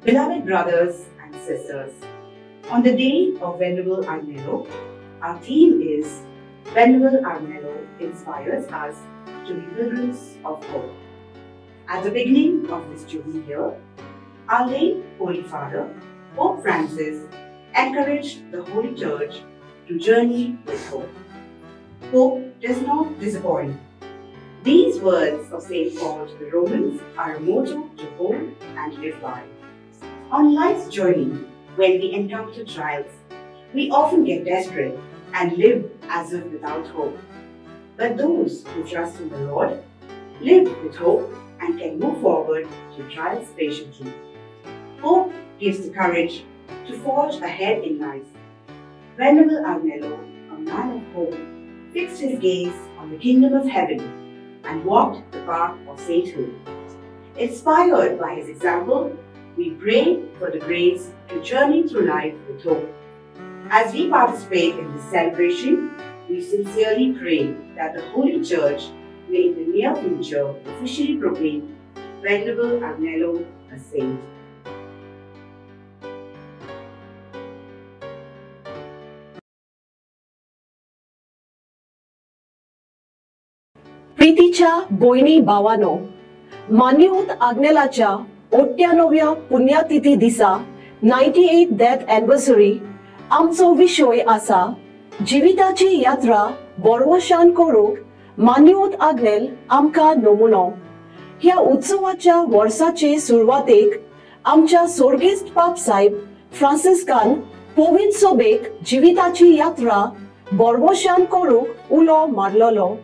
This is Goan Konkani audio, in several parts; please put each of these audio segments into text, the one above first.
Beloved brothers and sisters, on the day of Venerable Agnelo, our theme is Venerable Agnelo inspires us to be pilgrims of hope. At the beginning of this Jubilee year, our late Holy Father, Pope Francis, encouraged the Holy Church to journey with hope. Hope does not disappoint. These words of St. Paul to the Romans are a motto to hold and live by. On life's journey, when we encounter trials, we often get desperate and live as if without hope. But those who trust in the Lord live with hope and can move forward through trials patiently. Hope gives the courage to forge ahead in life. Venerable Agnelo, a man of hope, fixed his gaze on the kingdom of heaven and walked the path of sainthood. Inspired by his example, we pray for the grace to journey through life with hope. As we participate in this celebration, we sincerely pray that the Holy Church may in the near future officially proclaim Venerable Agnelo a saint. प्रितीच्या भयणी भावानो, मान्यवंत आग्नेलाच्या 98व्या पुण्यतिथी दिसा 98th death anniversary आमचो विशय आसा जिविताची यात्रा बोरवशान करूंक मान्यवंत आग्नेल आमकां नमुनो. ह्या उत्सवाच्या वर्साचे सुरवातेक आमच्या सोर्गेस्त पाप साहेब फ्रांसिस्कान पवित्र सोबेक जिविताची यात्रा बोरवशान करूंक उलो मारलेलो.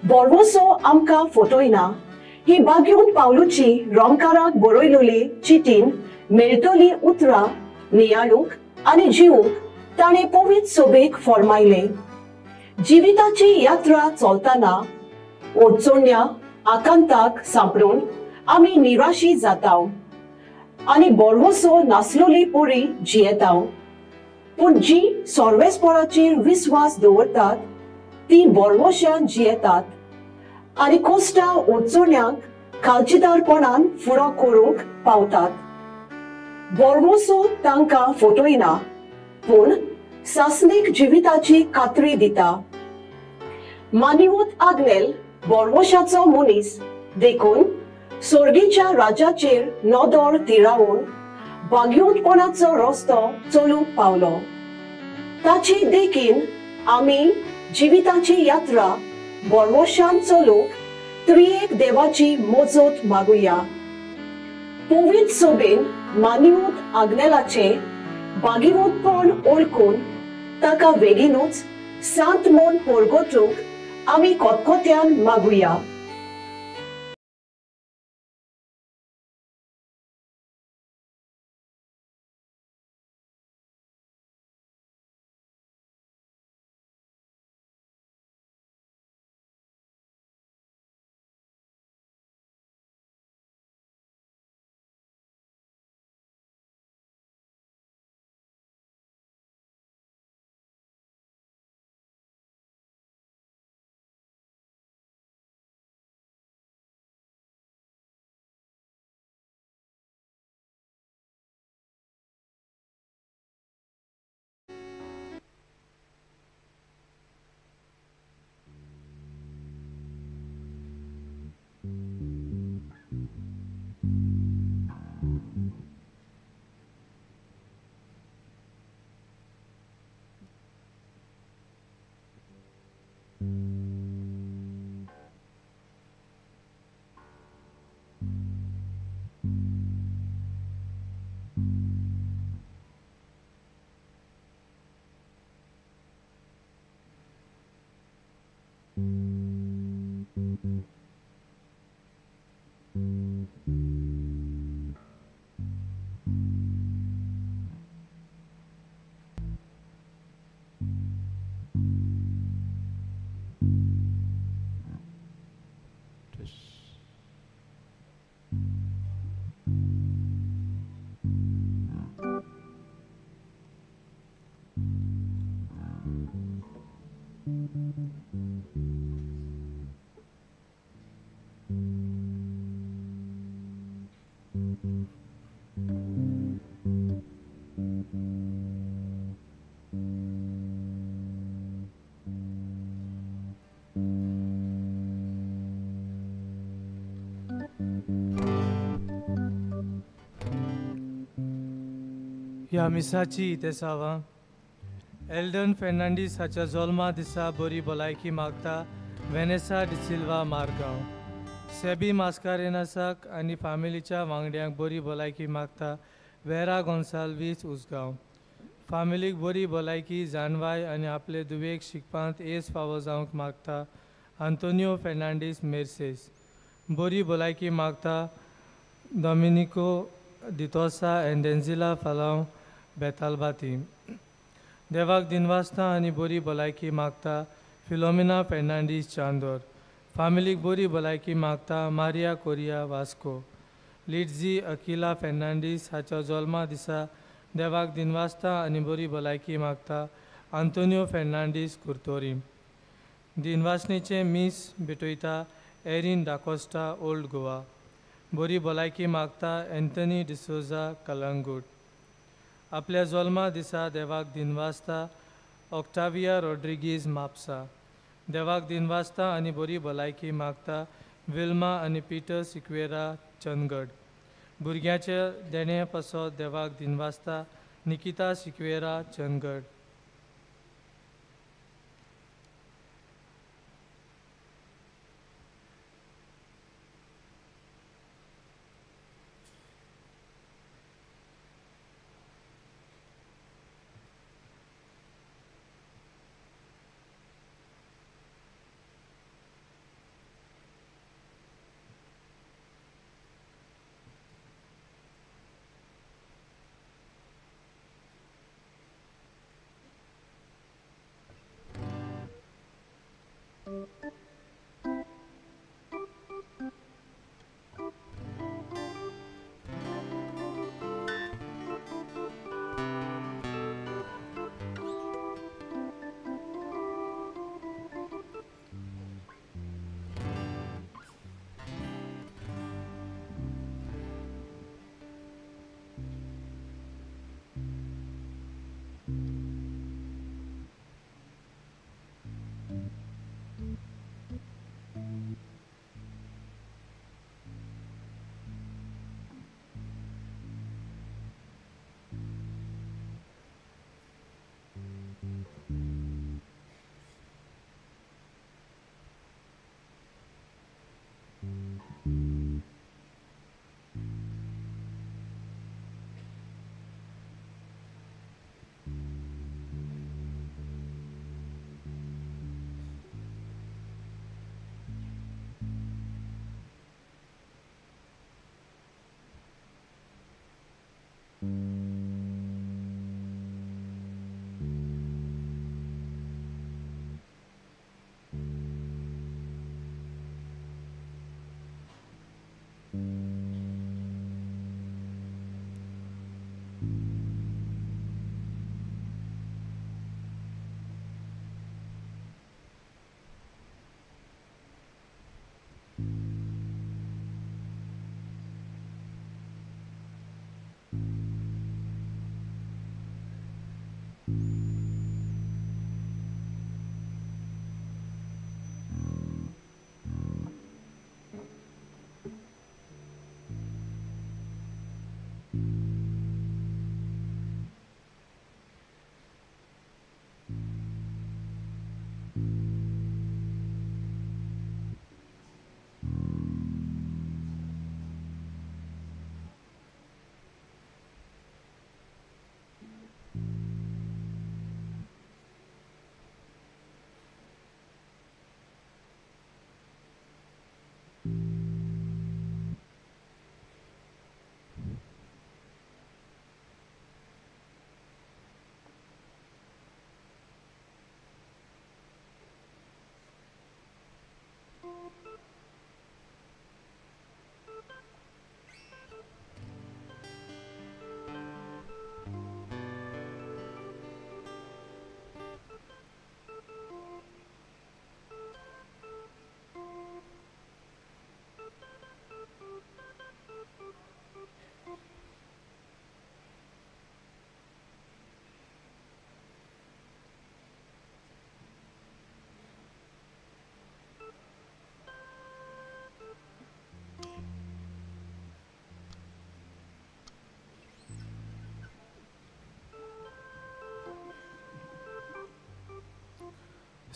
बोरवसो आमकां फटयना ही बागेवन पावलूची रोमकाराक बरयलेली चिटीन मेळटली उतरां नियाळूंक आनी जिवूंक ताणें पवित्र सोबेक फॉर्मायले. जिविताची यात्रा चलतना अडचण्या आकांताक सांपडून आमी निराशी जाता आनी बोरवसो नासलोली परी जियेता. पूण जी सर्वेस्पराचेर विस्वास दवरतात ती बोरवशान जियेतात आनी कोश्टा अडचण्यांक काळजीदारपणान फुडो करूंक पावतात. बोरवसो तांकां फटयना पूण सासणीक जिविताची खात्री दिता. मान्यवंत आग्नेल बोरवशाचो मनीस देखून सोर्गीच्या राजाचेर नदर तिरावन भाग्यवंतपणाचो रस्तो चलूंक पावलो. ताची देखीन आमी जिविताची यात्रा बोरवशान चलूंक त्रियेक देवाची मजत मागुया. पवित्र सोबेन मान्यवंत आग्नेलाचे भाग्यवंतपण ओळखून ताका बेगीनूच सांत म्हूण परगटूंक आमी कोतकोत्यान मागुया. ह्या मिसाची इतेसांवां एल्डन फेर्नांडीस हाच्या जल्मा दिसा बरी भलायकी मागता वेनेसा डिसिल्वा मारगांव. सेबी मास्कारेनासाक आनी फामिलीच्या वांगड्यांक बरी भलायकी मागता वेरा गोन्साल्वीस उसगांव. फामिलीक बरी भलायकी जानवाय आनी आपले दुवेक शिकपांत येस फावो जावंक मागता आंतोनियो फेर्नांडीस मेर्सेस. बरी भलायकी मागता डॉमिनिको डितोसा आनी डेन्जिला फालांव बेतालबाती. देवाक दिनवासता आनी बरी भलायकी मागता फिलोमिना फेर्नांडीस चांदोर. फामिलीक बरी भलायकी मागता मारिया कोरिया वास्को. लिटझी अकिला फेर्नांडीस हाच्या जल्मा दिसा देवाक दिनवासता आनी बरी भलायकी मागता आंतोनियो फेर्नांडीस कुर्तोरी. दिनवासणेचें मीस भेटयता एरीन डाकोस्टा ओल्ड गोवा. बरी भलायकी मागता एंथनी डिसोजा कलंगूट. आपल्या जल्मा दिसा देवाक दिनवासता ऑक्टाविया रॉड्रिगीज म्हापसा. देवाक दिनवासता आनी बरी भलायकी मागता विल्मा आनी पीटर सिक्वेरा चंदगड. भुरग्याच्या देणे पासत देवाक दिनवासता निकिता सिक्वेरा चंदगड.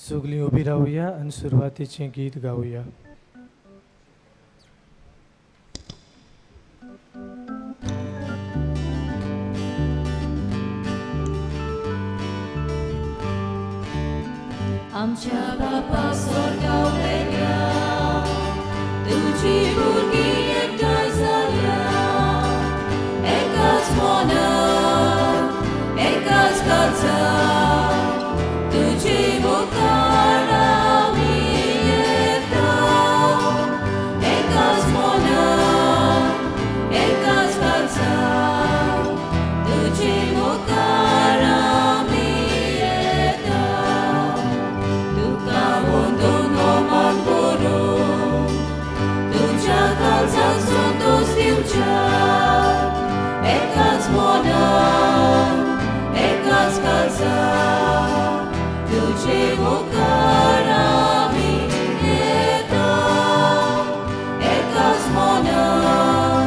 सगळीं उबी रावया आनी सुरवातेचें गीत गावया. आमच्या बापा स्वर्गावयल्या तुजी भुरगीं एकठांय जाल्या, एकाच मनान एकाच काळजान तुजे मुखार आमी येता, एकाच मनान एकाच काळजान तुजे मुखार आमी येता. तुका वंदून मान करून तुज्या काळजाक संतोश दिवच्या, एकाच मनान एकाच काळजान तुजे मुखार आमी येता, एकाच मनान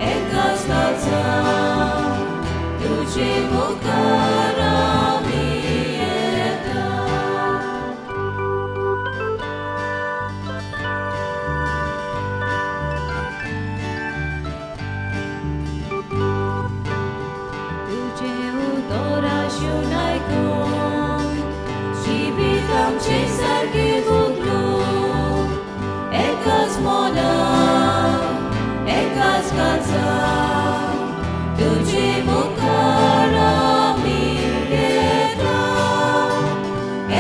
एकाच काळजान तुजे मुखार आमी येता. तुजें उतर आशून आयकून जिवीत आमचें सारकें बदलून, एकाच मनान एकाच काळजान तुजे मुखार आमी येता,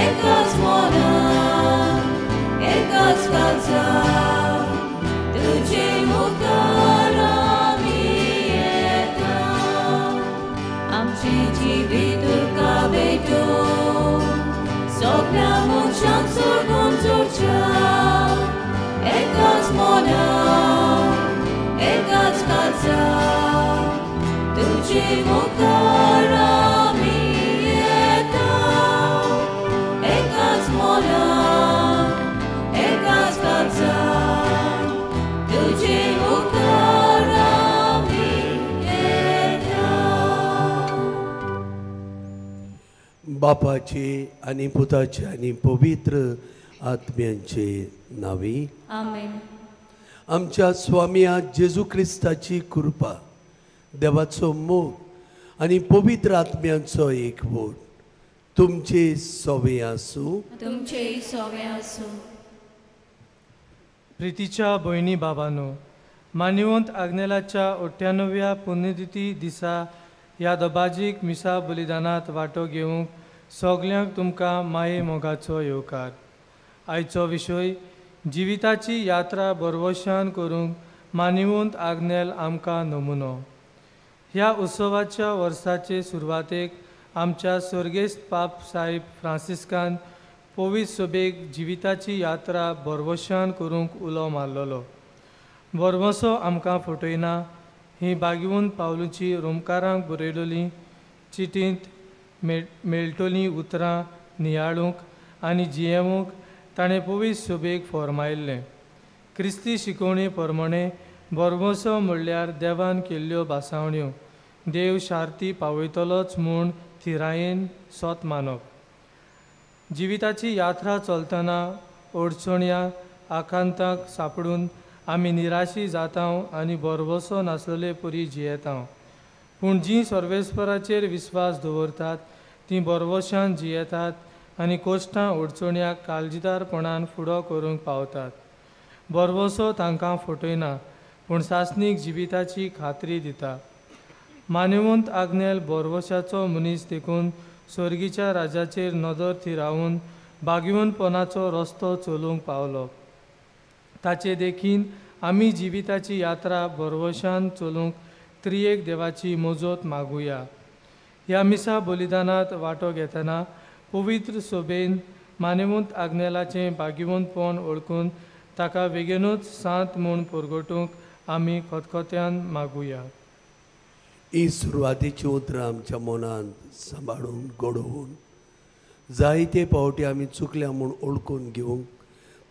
एकाच मनान एकाच काळजान तुजे मुखार आमी येता. आमचें जिवीत तुका भेटून सगळ्या मनशांक सोडून जोडच्या, एकाच मनान एकाच काळजान तुजे मुखार आमी येता, एकाच मनान एकाच काळजान तुजे मुखार आमी येता. बापाचे आनी पुताचे आनी पवित्र आत्म्यांचे नांवी आमेन. आमच्या स्वामया जेजू क्रिस्ताची कृपा, देवाचो मोग आनी पवित्र आत्म्यांचो एकवट तुमचे सोवे आसूं. तुमचेय सोवे आसूं. प्रितीच्या भयणी बाबानो, मान्यवंत आग्नेलाच्या 98व्या पुण्यतिथी दिसा ह्या दबाजीक मिसा बलिदानांत वांटो घेवंक सगल्यांक तुमकां माये मोगाचो येवकार. आयचो विशय जिविताची यात्रा भरवशान करूंक मान्यवंत आग्नेल आमकां नमुनो. ह्या उत्सवाच्या वर्साचे सुरवातेक आमच्या स्वर्गेस्त पाप साहेब फ्रांसिस्कान पवित्र सभेक जिविताची यात्रा भरवशान करूंक उलो मारलेलो. भरवसो आमकां फटयना ही बागीवन पावलूची रोमकारांक बरयलेली चिटींत मेळटलीं उतरां नियाळूंक आनी जियेवंक ताणें पवित्र सभेक फॉर्मायल्लें. क्रिस्ती शिकोवणे प्रमाणे भरवसो म्हणल्यार देवान केल्ल्यो भासावण्यो, देव शार्ती पावयतलोच म्हूण थिरायेन सोत मानप. जिविताची यात्रा चलतना अडचण्या आकांताक सांपडून आमी निराशी जाता आनी भरवसो नासलेले परी जियेता. पूण जीं सर्वेस्पराचेर विस्वास दवरतात तीं भरवशान जियेतात आनी कोश्टां अडचण्याक काळजीदारपणान फुडो करूंक पावतात. भरवसो तांकां फटयना पूण सासणीक जिविताची खात्री दिता. मान्यवंत आग्नेल भरवशाचो मनीस देखून स्वर्गीच्या राजाचेर नदर थिरावन बागीवनपणाचो रस्तो चलूंक पावलो. ताचे देखीन आमी जिविताची यात्रा भरवशान चलूंक त्रियेक देवाची मजत मागुया. ह्या मिसा बलिदानांत वांटो घेतना पवित्र सोबेन मान्यवंत आग्नेलाचें बागीवंतपण वळखून ताका बेगीनूच सांत म्हूण परगटूंक आमी खतखत्यान मागुया. ही सुरवातेची उतरां आमच्या मनांत सांबाळून घडोवन जायते फावटी आमी चुकल्या म्हूण वळखून घेवंक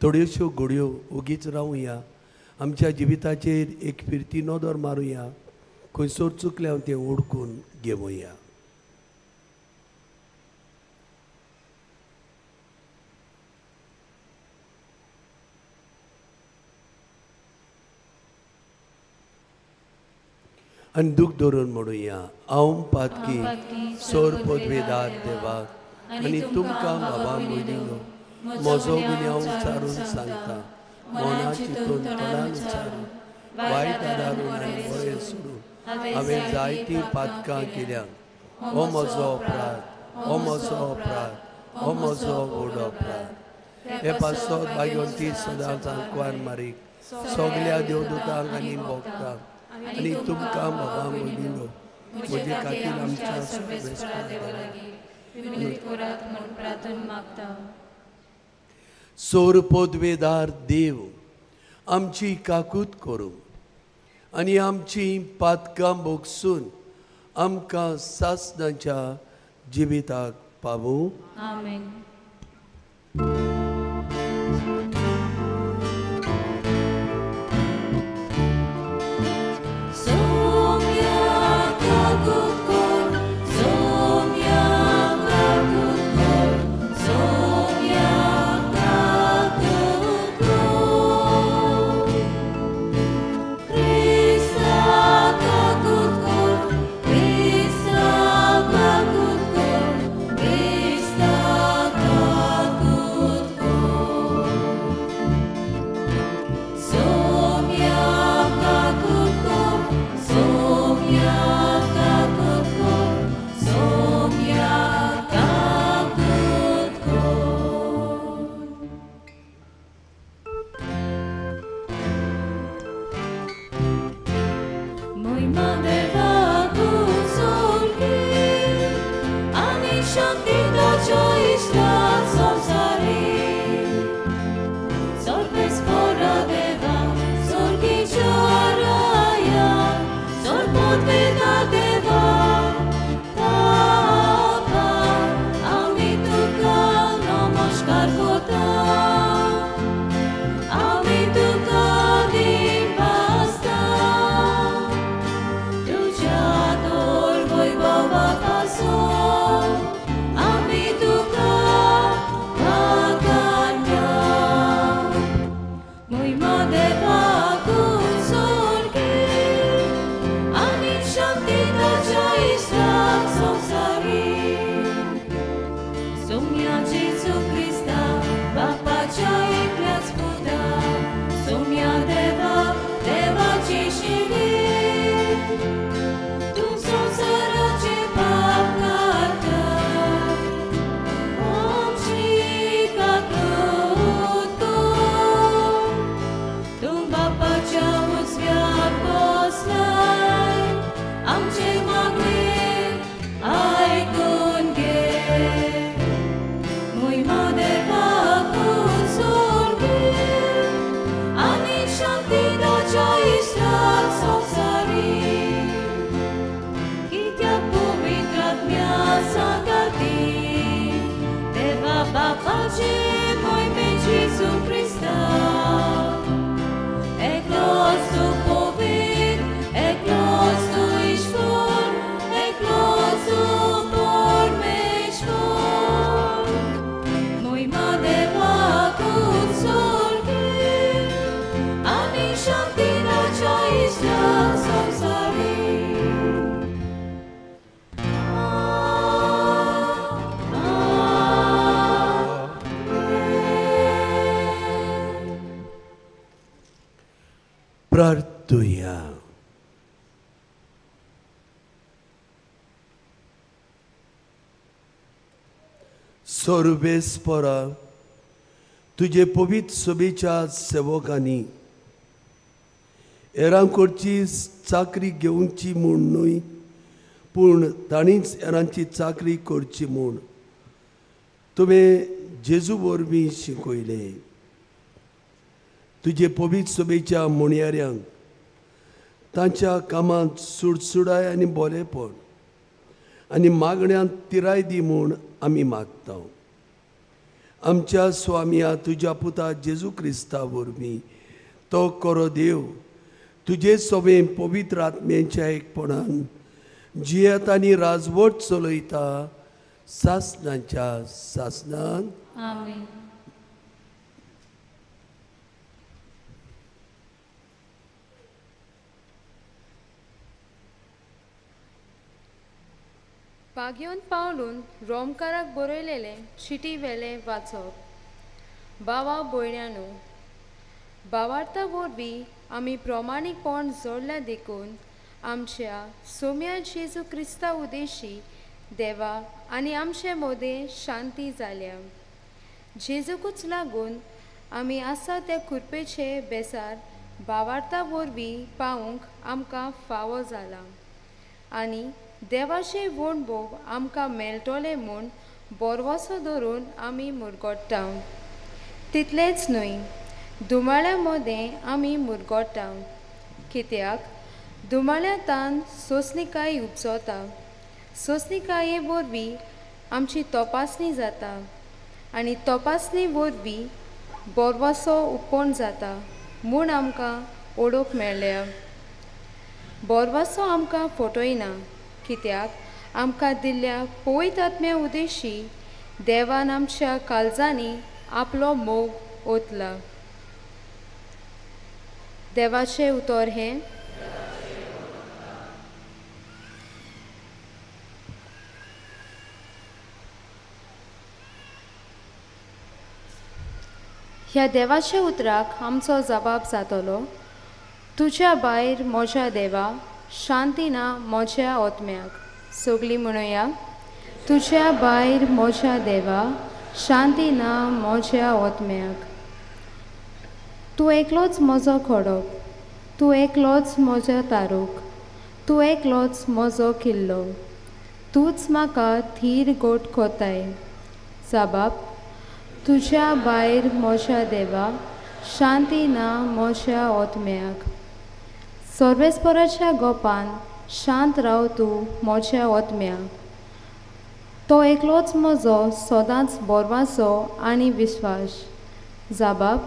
थोड्योश्यो घडयो ओगीच रावया. आमच्या जिविताचेर एक फिरती नदर मारुया, खंयसर चुकल्या तें वळखून घेवया. आनी दूख धरून म्हणुया, हांव पातकी सोर पदवेदार देवाक आनी तुमकां बाबा भयणीनो म्हजो गुन्यांव उचारून सांगता, मना चिंतून तोंडान उचारून वायट आदारून आनी बरें सोडून हांवें जायतीं पातकां केल्या. हो म्हजो अपराध, हो म्हजो अपराध, हो म्हजो व्हड अपराध. हे पासत भाग्यवंती सदांच आंकवार मारीक सगल्या देवदूतांक आनी भोगतांक आनी तुमकां बाबा भयणीनो म्हजे खातीर आमच्या सर्वेस्परा देवा विनंती करात म्हूण प्रार्थना मागता. सोर पदवेदार देव आमची काकूत करूं आनी आमची पातकां भोगसून आमकां सासणाच्या जिविताक पावूं. आमेन. प्रार्थुया. सर्वेस्परा तुजे पवित्र सभेच्या सेवकांनी हेरांकडची चाकरी घेवची म्हूण न्हय, पूण तांणीच हेरांची चाकरी करची म्हूण तुवें जेजू वरवीं शिकयलें. तुजे पवित्र सभेच्या म्हणयाऱ्यांक तांच्या कामांत सुडसुडाय आनी बोलेपण आनी मागण्यांत तिराय दी म्हूण आमी मागता. आमच्या स्वामया तुज्या पुता जेजू क्रिस्ता वरवीं तो करो देव तुजे सवें पवित्र आत्म्यांच्या एकपणान जियेत आनी राजवट चलयता सासणाच्या सासणान. आमेन. भाग्योन पावलून रोमकाराक बरयलेलें चिटी वेलें वाचप. बावा भयण्यानो, भावार्था वरवीं आमी प्रमाणीकपण जोडल्या देखून आमच्या सोम्या जेजू क्रिस्ता उदेशी देवा आनी आमचे मदें शांती जाल्या. जेजूकूच लागून आमी आसा त्या कुरपेचे बेसार भावार्था वरवीं पावूंक आमकां फावो जाला आनी देवाचे वणभोग आमकां मेळटले म्हूण बोरवसो धरून आमी मुरगोट्टा. तितलेंच न्हय, दुमाळ्या मदें आमी मुरगोट्टा, कित्याक दुमाळ्यांतान सोंसणीकाय उपजता, सोंसणीकाये वरवीं आमची तपासणी जाता आनी तपासणी वरवीं बोरवसो उपण जाता म्हूण आमकां ओळख मेळ्ळ्या. बोरवसो आमकां फटयना, कित्याक आमकां दिल्ल्या पवित्र आत्म्या उदेशी देवान आमच्या काळजांनी आपलो मोग ओतला. देवाचें उतर हें. ह्या देवाच्या उतराक आमचो जबाब जातलो, तुज्या भायर म्हज्या देवा शांती ना म्हज्या आत्म्याक. सगळीं म्हणुया, तुज्या भायर म्हज्या देवा शांती ना म्हज्या आत्म्याक. तूं एकलोच म्हजो खडप, तूं एकलोच म्हज्या तारूक, तूं एकलोच म्हजो किल्लो, तूंच म्हाका थीर गोट कोताय. जबाब, तुज्या भायर म्हज्या देवा शांती ना म्हज्या आत्म्याक. सर्वेस्पराच्या गोपान शांत राव तूं म्हज्या आत्म्या. तो एकलोच म्हजो सदांच बोरवासो आनी विस्वास. जबाब,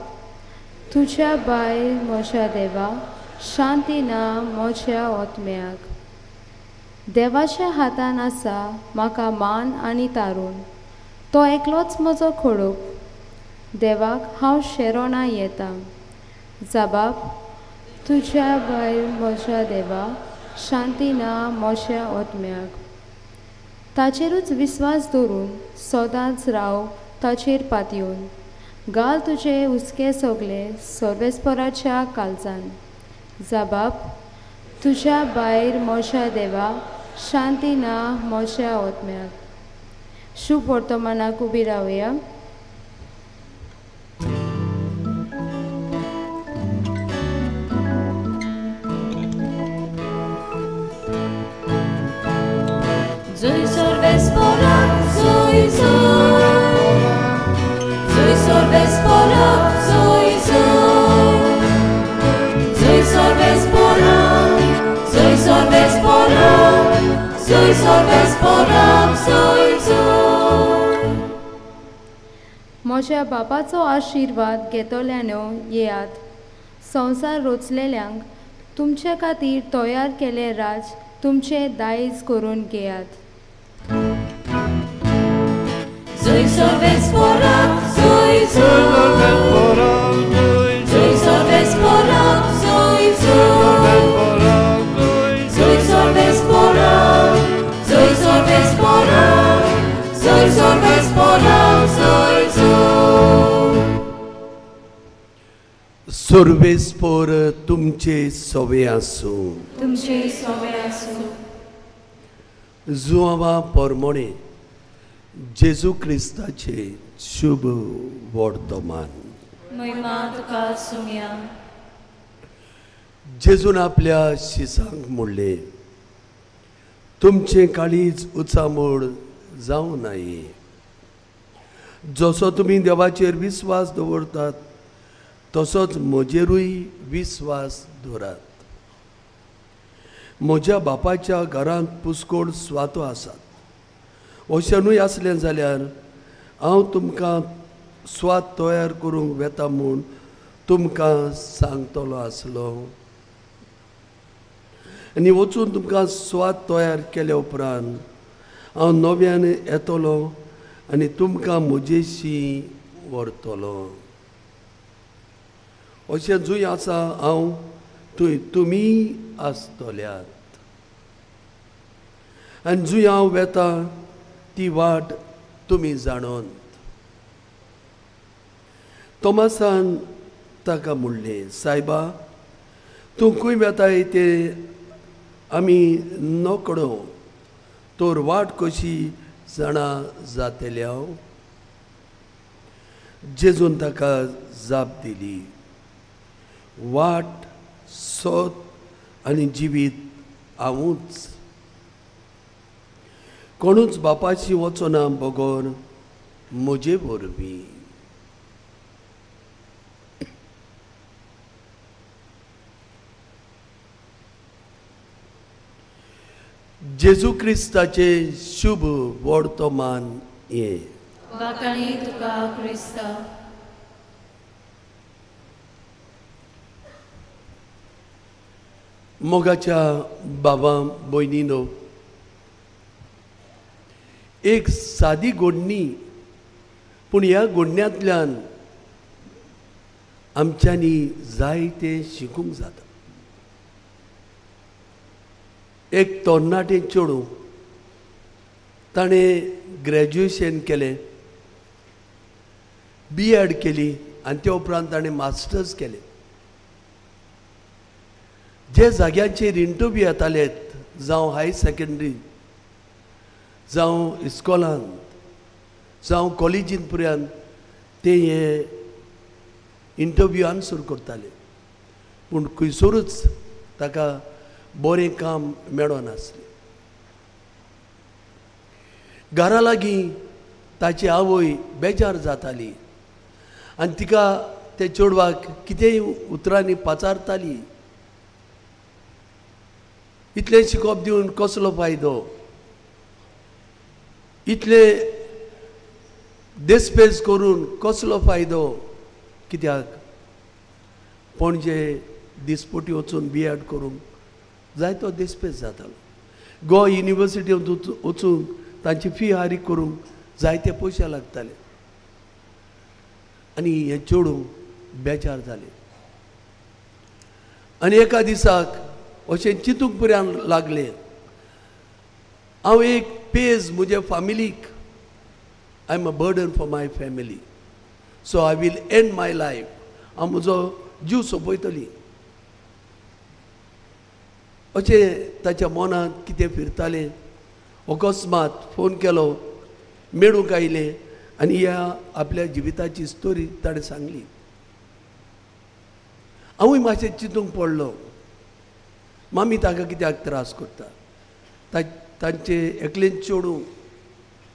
तुज्या भायर म्हज्या देवा शांती ना म्हज्या आत्म्याक. देवाच्या हातान आसा म्हाका मान आनी तारून, तो एकलोच म्हजो खडूप, देवाक हांव शेरोणा येता. जबाब, तुज्या भायर म्हज्या देवा शांती ना म्हज्या आत्म्याक. ताचेरूच विस्वास दवरून सदांच राव ताचेर पातयेवन, घाल तुजे हुस्के सगळे सर्वेस्पराच्या काळजान. जबाब, तुज्या भायर म्हज्या देवा शांती ना म्हज्या आत्म्याक. शुभ वर्तमानाक उबी रावया. Zui sorvespora, zui zui. Zui sorvespora, zui zui. Zui sorvespora, zui sorvespora, zui sorvespora, zui zui. म्हज्या बापाचो आशिर्वाद घेतल्यानो येयात, संवसार रचलेल्यांक तुमचे खातीर तयार केलें राज तुमचें दायज करून घेयात. Zui sorvespora, zui zui. Zui sorvespora, zui zui. Zui sorvespora, zui sorvespora, zui sorvespora, zui zui. सर्वेस्पोर तुमचे सवे आसूं. तुमचे सवे आसूं. जुआवा परमणे जेजू क्रिस्ताचे शुभ वर्तमान. महिमा तुका सुमया. जेजून आपल्या शिसांक म्हणलें, तुमचें काळीज उचामोड जावं नये. जसो तुमी देवाचेर विस्वास दवरतात तसोच म्हजेरूय विस्वास दवरात. म्हज्या बापाच्या घरांत पुस्कोळ स्वातो आसात. अशें न्हय आसलें जाल्यार हांव तुमकां स्वाद तयार करूंक वेता म्हूण तुमकां सांगतलो आसलो. आनी वचून तुमकां स्वाद तयार केल्या उपरांत हांव नव्यान येतलो आनी तुमकां म्हजेशी व्हरतलो. अशें जंय आसा हांव थंय तुमी आसतल्यात. आनी जंय हांव वेता ती वाट तुमी जाणोन. तोमासान ताका म्हणलें, सायबा, तूं खंय वेताय तें आमी नकडो, तर वाट कशी जाणा जातली हांव? जेजून ताका जाप दिली, वाट, सत आनी जिवीत हांवूच. कोणूच बापाशी वचना बगर म्हजे वरवीं. जेजू क्रिस्ताचे शुभ वर्तमान हें. वाखाणी तुका क्रिस्ता. मोगाच्या बाबा भयणीनो, एक सादी गोडणी, पूण ह्या गोडण्यांतल्यान आमच्यांनी जायतें शिकूंक जाता. एक तरणाटें चेडूं, ताणें ग्रॅज्युएशन केलें, बी एड केली आनी त्या उपरांत ताणें मास्टर्स केलें. जे जाग्यांचेर इंटरव्यू येताले, जावं हायर सेकेंडरी, जावं इस्कॉलांत, जावं कॉलेजींत पर्यंत ते हे इंटरव्यू आन्सर करताले, पूण खंयसरूच ताका बरें काम मेळनासलें. घरा लागीं ताची आवय बेजार जाताली आनी तिका ते चेडवाक कितेंय उतरांनी पाचारताली. इतलें शिकोवप दिवन कसलो फायदो, इतले देसपेस करून कसलो फायदो, कित्याक पणजे दिसपटी वचून बी एड करूंक जायतो देसपेस जातालो. गोवा युनिवर्सिटींत वचून तांची फी हारी करूंक जायते पयशे लागताले आनी हें चेडूं बेजार जालें. आनी एका दिसाक अशें चिंतूंक पर्यंत लागलें, हांव एक पेज म्हज्या फामिलीक, I am a burden for my family, so I will end my life. हांव म्हजो जीव सोंपयतली अशें ताच्या मनांत कितें फिरतालें. अकस्मात फोन केलो, मेळूंक आयलें आनी ह्या आपल्या जिविताची स्टोरी ताणें सांगली. हांवूय मातशें चिंतूंक पडलो, मामी ताका कित्याक त्रास करता, तांचे एकलेन चेडूं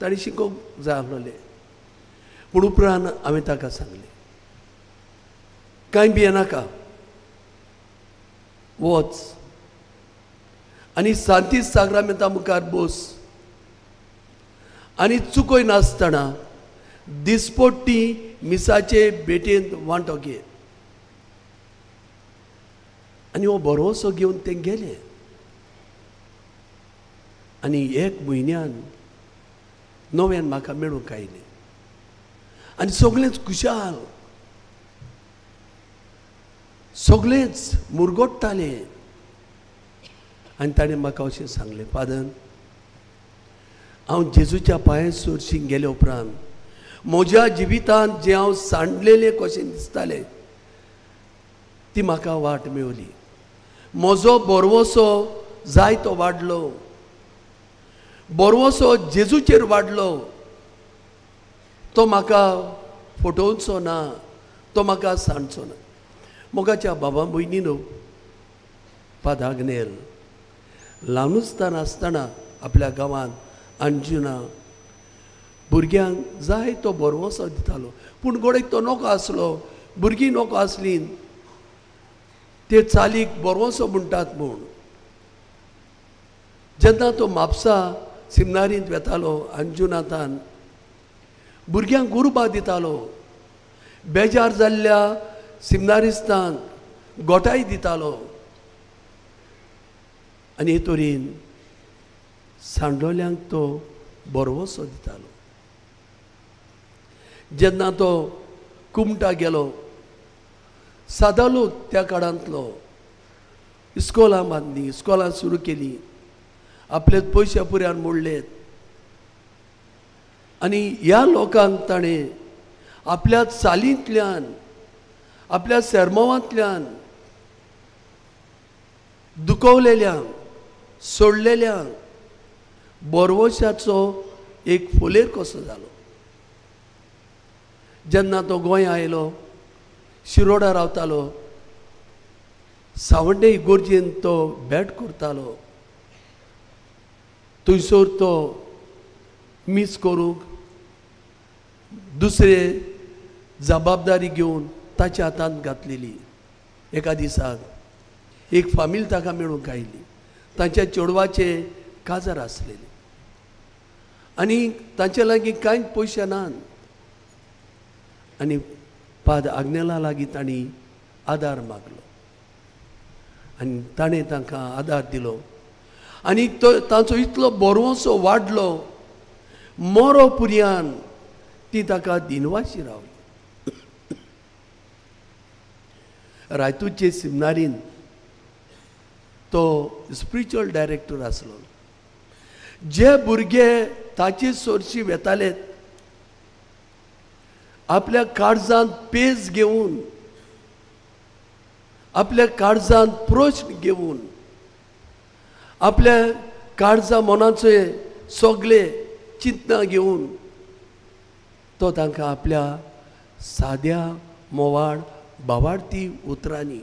ताणें शिकोवंक जाय आसलें. पूण उपरांत हांवें ताका सांगलें, कांय भियेनाका, वच आनी सांती साक्रामेंता मुखार बस आनी चुकय नासतना दिसपट्टी मिसाचे भेटेंत वांटो घे. आनी हो भरोसो घेवन तें गेलें आनी एक म्हयन्यान नव्यान म्हाका मेळूंक आयलें आनी सगळेंच खुशाल, सगळेंच मुरगोट्टालें. आनी ताणें म्हाका अशें सांगलें, फादर, हांव जेजूच्या पांया सरशीं गेले उपरांत म्हज्या जिवितांत जें हांव सांडलेलें कशें दिसतालें ती म्हाका वाट मेवली. म्हजो भरवंसो जायतो वाडलो, भरवंसो जेजूचेर वाडलो. तो म्हाका फटोवचो ना, तो म्हाका सांडचो ना. मोगाच्या बाबा भयणीनो, फादर आग्नेल ल्हानुस्तान आसतना आपल्या गांवांत अंजुना भुरग्यांक जाय तो भरवंसो दितालो, पूण गोडेक तो नको आसलो, भुरगीं नको आसलीं, ते चालीक भरवंसो म्हणटात म्हूण. जेन्ना तो म्हापसा सिमनारींत वेतालो अंजुनाथान भुरग्यांक उर्बा दितालो, बेजार जाल्ल्या सिमनारिस्तांक गोठाय दितालो आनी हे तरेन सांडोल्यांक तो भरवंसो दितालो. जेन्ना तो कुमटा गेलो, सादा लोक त्या काळांतलो, इस्कोलां बांदली, इस्कोलां सुरू केली, आपले पयशे पुऱ्यान मोडलेत आनी ह्या लोकांक ताणें आपल्या चालींतल्यान, आपल्या सेर्मांवांतल्यान दुखवलेल्यांक, सोडलेल्यांक बोरवशाचो एक फोलेर कसो जालो. जेन्ना तो गोंया आयलो, शिरोडा रावतालो, सावंडे इगोर्जेन तो भेट करतालो, थंयसर तो मीस करूंक दुसरे जबाबदारी घेवन ताच्या हातांत घातलेली. एका दिसाक एक फामील ताका मेळूंक आयली, तांच्या चेडवाचे काजार आसलेले आनी तांचे लागीं कांयच पयशे नात आनी पाद आग्नेला लागीं तांणी आदार मागलो आनी ताणें तांकां आदार दिलो आनी तो तांचो इतलो बरोसो वाडलो, मोरो पुरयान ती ताका दिनवाशी रावली. रायतूरचे सिमनारीन तो स्पिरिच्युअल डायरेक्टर आसलो. जे भुरगे ताचे सोरशी वेताले आपल्या काळजांत पेज घेवन, आपल्या काळजांत प्रश्न घेवन, आपल्या काळजा मनाचे सगळे चिंतना घेवन तो तांकां आपल्या साद्या मोवाळ भावार्थी उतरांनी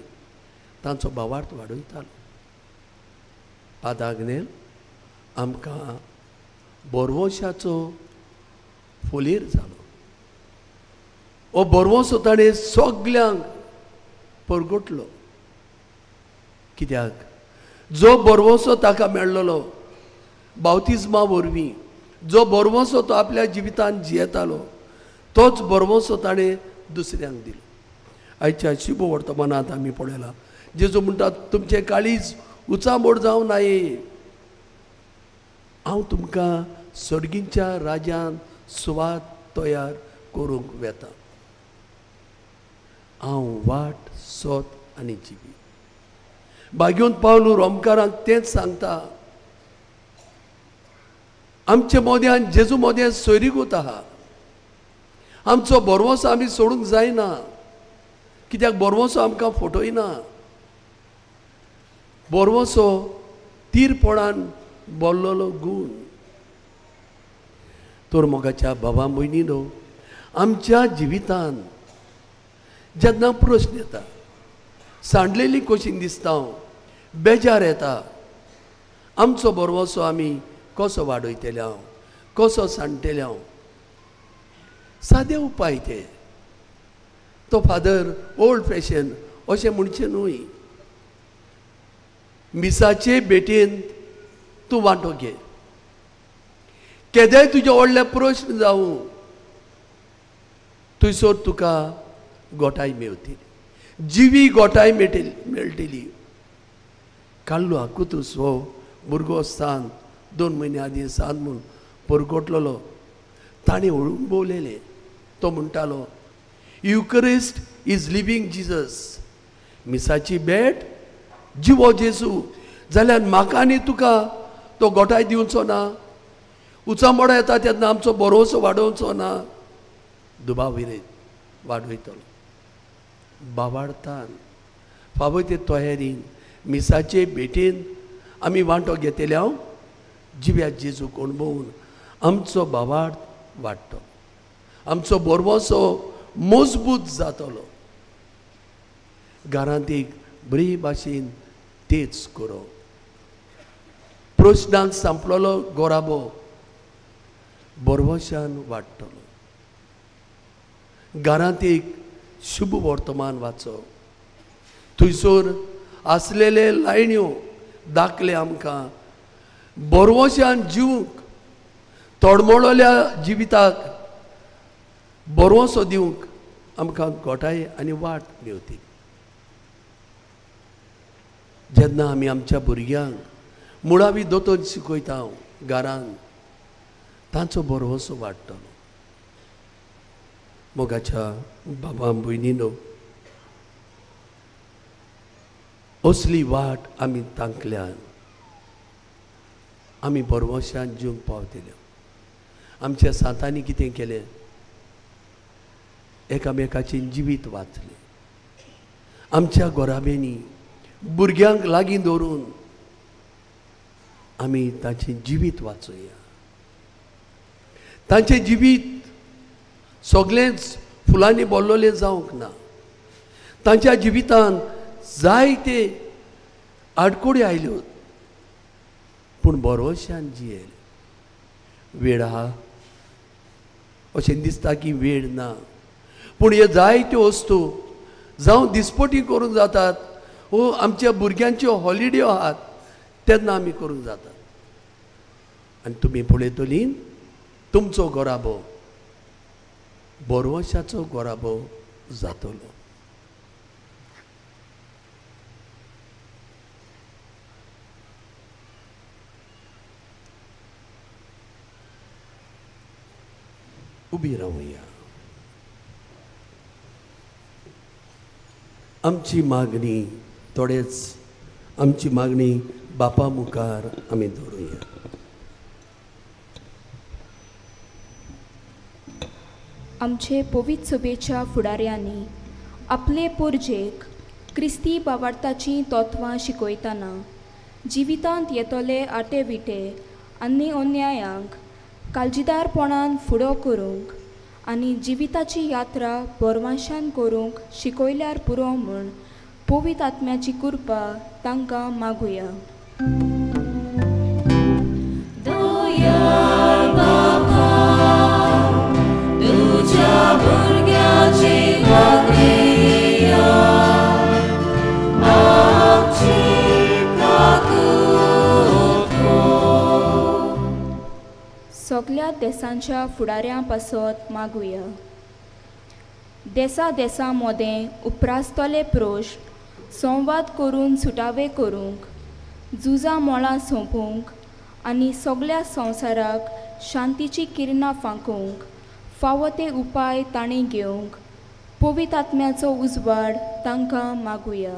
तांचो भावार्थ वाडयतालो. पाद आग्नेल आमकां बोरवोशाचो फोलेर जालो. हो बोरवोसो ताणें सगल्यांक परगटलो, कित्याक जो बोरवोसो ताका मेळ्ळलो बावतिज्मा वरवीं, जो बोरवोसो तो आपल्या जिवितांत जियेतालो तोच बोरवोसो ताणें दुसऱ्यांक दिलो. आयच्या शुभ वर्तमानांत आमी पळयलां, जेजू म्हणटा तुमचें काळीज उचांबोड जावं नाये, हांव तुमकां सर्गींच्या राज्यान सुवात तयार करूंक वेता. हांव वाट, सोत आनी जिवी. भाग्योन पावलू रोमकारांक तेंच सांगता, आमचे मोद्यान जेजू मोद्यान सोयरीगूत आहा, आमचो बोरवोसो आमी सोडूंक जायना, कित्याक बोरवोसो आमकां फटयना. बोरवोसो तीरपणान बोल्लोलो गूण. तर मोगाच्या बाबा भयणीनो, आमच्या जिवितान जेन्ना प्रश्न येता, सांडलेली कशी दिसता, बेजार येता, आमचो बोरवोसो आमी कसो वाडयतले हांव, कसो सांडटले हांव, सादे उपाय ते. तो फादर ओल्ड फॅशन अशें म्हणचें न्हय. मिसाचे भेटेन तूं वांटो घे, केदेय तुजे व्हडले प्रश्न जावं थंयसर तुका गोठाय मेवतली, जिवी गोठाय मेळटली. काडलो आकुतूस हो भुरगो सान 2 म्हयने आदीं सान म्हूण परगटलेलो, ताणें अणभवलेलें. तो म्हणटालो युकरिस्ट is living Jesus, मिसाची भेट जिवो जेजू, जाल्यार म्हाका आनी तुका तो गोठाय दिवचो ना, उचांबोडो येता तेन्ना आमचो बरोसो वाडोवचो ना, दुबाव विरयत वाडयतलो. बावाडतान फावो ते तयारीन मिसाचे भेटेन आमी वांटो घेतले हांव जिव्या जेजूक अणभवून आमचो भावार्थ वाडटलो, आमचो बोरवोसो मजबूत जातलो. घरांत एक बरी भाशेन तेच करो. प्रश्नांक सांपडलो गोराबो बोरवोशान वाडटलो. घरांत एक शुभ वर्तमान वाचो, थंयसर आसलेले लायण्यो दाखले आमकां बोरवोशान जिवंक, तोडमोडल्या जिविताक बोरवोसो दिवंक आमकां गोठाय आनी वाट मेवती. जेन्ना आमी आमच्या भुरग्यांक मुळावी दोतोर शिकयता घरान, तांचो बोरवोसो वाडटलो. मोगाच्या बाबा भयणीनो, असली वाट आमी तांकल्यान आमी बरवशान जिवंक पावतले. आमच्या सांतांनी कितें केलें? एकामेकाचें जिवीत वाचलें. आमच्या गोराब्यांनी भुरग्यांक लागीं दवरून आमी तांचें जिवीत वाचोया. तांचें जिवीत सगळेंच फुलांनी भरलेलें जावंक ना. तांच्या जिवितान जायते आडकोडी आयल्यो, पूण भरवशान जियेले. वेळ आहा अशें दिसता की वेळ ना, पूण हे जायत्यो वस्तू जावं दिसपटी करूंक जातात वो आमच्या भुरग्यांच्यो हॉलिडे आहात तेन्ना आमी करूंक जातात. आनी तुमी पळयतली तुमचो गोराबो बरवशाचो गोराबो जातलो. उबी रावया. आमची मागणी थोडेच आमची मागणी बापा मुखार आमी दवरुया. आमचे पवित्र सभेच्या फुडाऱ्यांनी आपले पोरजेक क्रिस्ती बावार्थाचीं तत्वां शिकयतना जिवितांत येतले आटे विटे आनी अन्यायांक काळजीदारपणान फुडो करूंक आनी जिविताची यात्रा बरवाशान करूंक शिकयल्यार पुरो म्हूण पवित्र आत्म्याची कृपा तांकां मागुया. सगल्या देसांच्या फुडाऱ्यां पासत मागुया. देसा देसां मदें उप्रासतले प्रश्न संवाद करून सुटावे करूंक, झुजां मळां सोंपूंक आनी सगल्या संवसाराक शांतीची किरणां फांकूंक फावो ते उपाय तांणी घेवंक पवित्र आत्म्याचो उजवाड तांकां मागुया.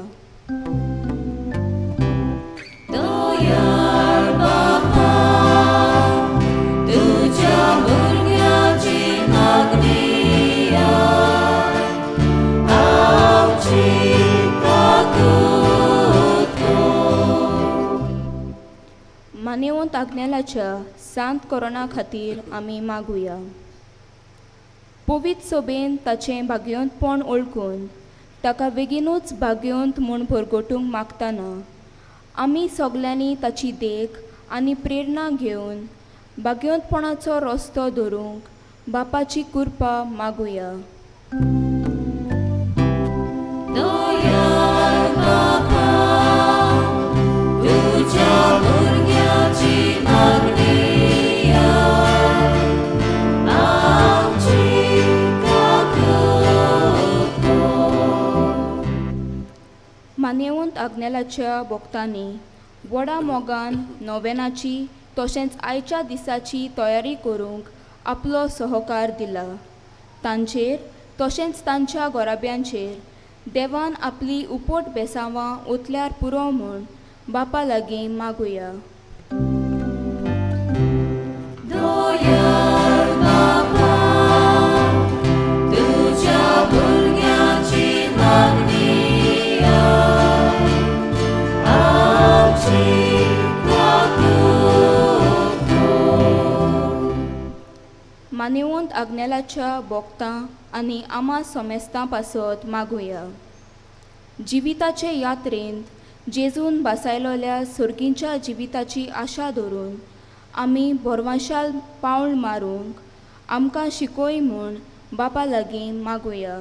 मानेवंत आग्नेलाच्या सांत कोरोना खातीर आमी मागुया. पवित्र सभेन ताचें भाग्यवंतपण ओळखून ताका बेगीनूच भाग्यवंत म्हूण भरगटूंक मागतना आमी सगल्यांनी ताची देख आनी प्रेरणा घेवन भाग्यवंतपणाचो रस्तो धरूंक बापाची कृपा मागुया. मानेवंत आग्नेलाच्या भक्तांनी व्हडा मोगान नोवेनाची तशेंच आयच्या दिसाची तयारी करूंक आपलो सहकार दिला. तांचेर तशेंच तांच्या घराब्यांचेर देवान आपली उपट बेसांवां ओतल्यार पुरो म्हूण बापा लागीं मागुया. मानेवंत आग्नेलाच्या भक्तां आनी आमा समेस्तां पासत मागुया. जिविताचे यात्रेंत जेजून भासायलोल्या सर्गींच्या जिविताची आशा धरून आमी भरवाशाल पावल मारूंक आमकां शिकय म्हूण बापा लागीं मागुया.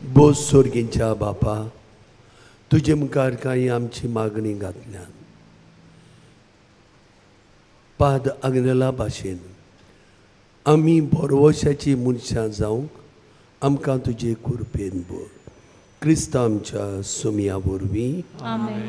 बोस सोर्गींच्या बापा, तुजे मुखार कांय आमची मागणी घातल्यान पाद आग्नेला भाशेन आमी बरवशाची मनशां जावंक आमकां तुजे कृपेन भर. क्रिस्त आमच्या सुमया वरवीं. आमेन.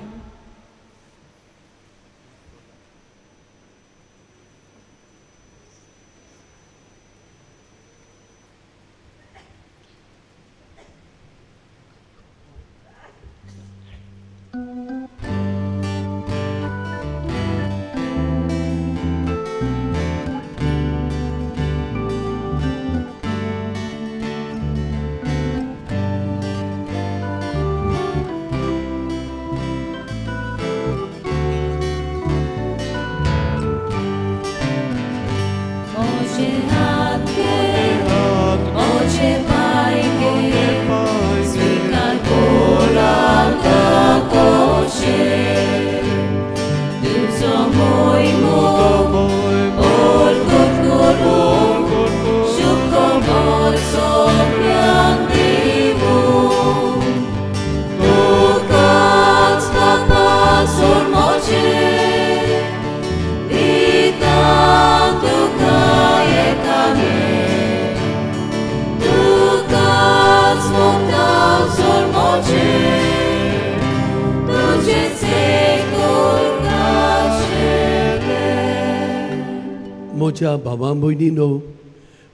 म्हज्या भावा भयणीनो,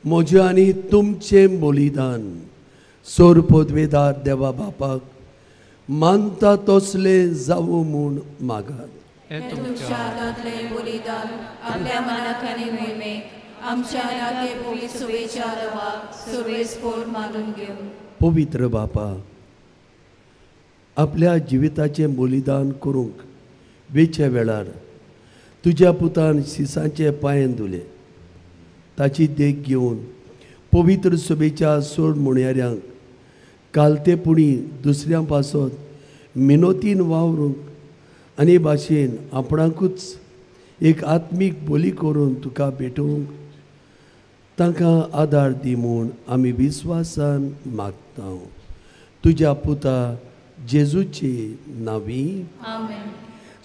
म्हजें आनी तुमचें बलिदान सोर पदवेदार देवा बापाक मानता तसलें जावूं म्हूण मागात. तुमच्या हातांतलें बलिदान आपल्या मनाक आनी मोहिमेक आमच्या रागे सुवेच्या देवाक सुरवेस्पोर मानून घेवन. पवित्र बापा, आपल्या जिविताचें बलिदान करूंक वेच्या वेळार तुज्या पुतान शिसांचे पांयेन धुले, ताची देख घेवन पवित्र सभेच्या सोड म्हणयाऱ्यांक कालतेपुणी दुसऱ्यां पासत मिनोतीन वावरूंक आनी भाशेन आपणाकूच एक आत्मीक बोली करून तुका भेटोवंक तांकां आदार दी म्हूण आमी विस्वासान मागता. तुज्या पुता जेजूचे नांवी. आमेन.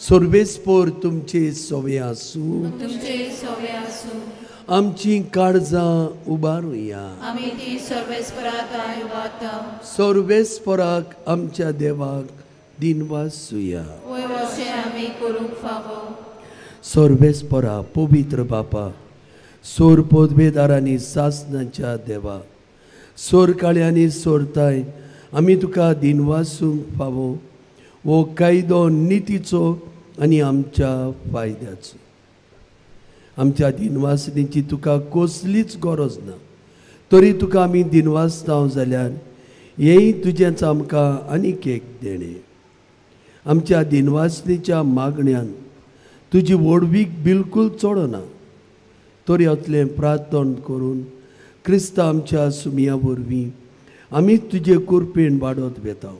सर्वेस्पोर तुमचे सोवे आसूं. तुमचे सोवे आसूं. आमची काळजां उबारुया. आमी ती सर्वेस्पराक उबारता. सर्वेस्पराक आमच्या देवाक दिनवासुया. वय अशें आमी करूंक फावो. सर्वेस्परा पवित्र बापा, सोर पदवेदारांनी सासनाच्या देवा, सोर काळ्यांनी सोरताय आमी तुका दिनवासूंक फावो. हो कायदो नितीचो आनी आमच्या फायद्याचो. आमच्या दिनवासणीची तुका कसलीच गरज ना, तरी तुका आमी दिनवासता जाल्यार हेंय तुजेंच आमकां आनीक एक देणें. आमच्या दिनवासणीच्या मागण्यान तुजी व्हडवीक बिलकूल चडना, तरी असलें प्रार्थन करून क्रिस्त आमच्या सुमया वरवीं आमी तुजे कृपेन वाडत वेता.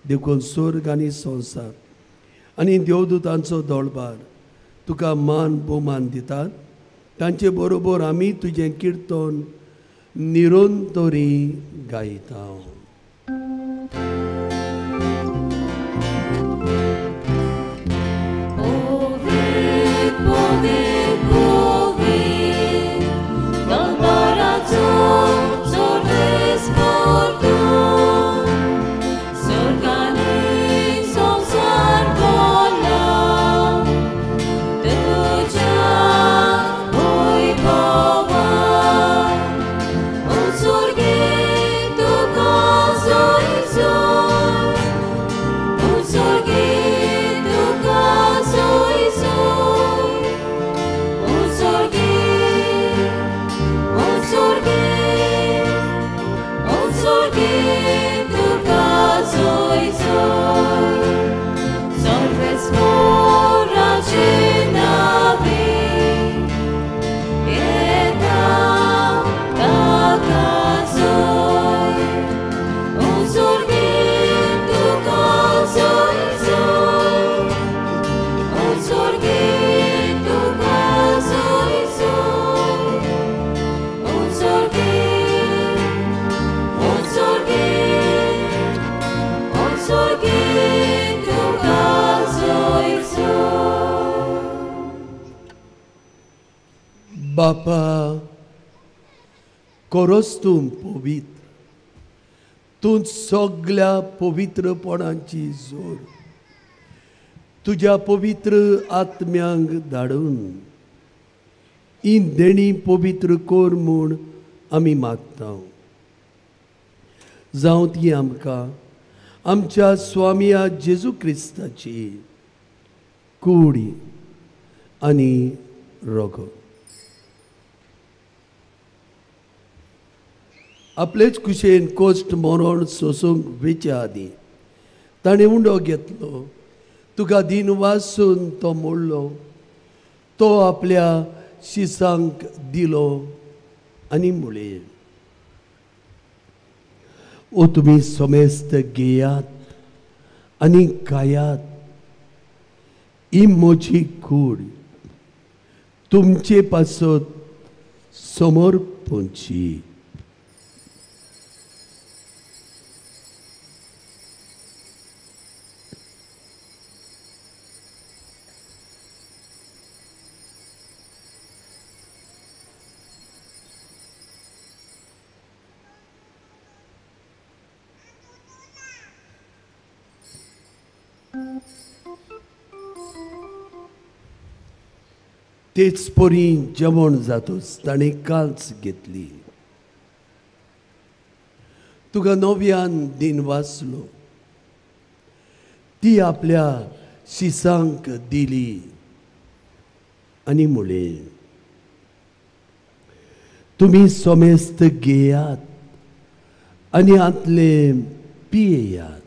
देखून स्वर्ग आनी संवसार आनी देवदूतांचो दळबार तुका मान भोवमान दितात. तांचे बरोबर आमी तुजें किर्तन निरंतरी गायता. बापा, कोरोस तूं पवित्र तूं सगल्या पवित्रपणाची जोर तुज्या पवित्र आत्म्यांक धाडून ही देणी पवित्र कर म्हूण आमी मागता. जावं ती आमकां आमच्या स्वामया जेजू क्रिस्ताची कुडी आनी रगत. आपलेच कुशेन कोश्ट मरण सोसूंक वेच्या आदीं ताणें उंडो घेतलो, तुका दिन वासून तो मोडलो, तो आपल्या शिसांक दिलो आनी म्हणलें, ओ तुमी समेस्त घेयात आनी खायात, ही म्हजी कूड तुमचे पासत समर्पणची. तेच परी जेवण जातूच ताणें काल्च घेतली, तुका नव्यान दिन वाचलो, ती आपल्या शिसांक दिली आनी म्हणलें, तुमी समेस्त घेयात आनी आतले पियेयात,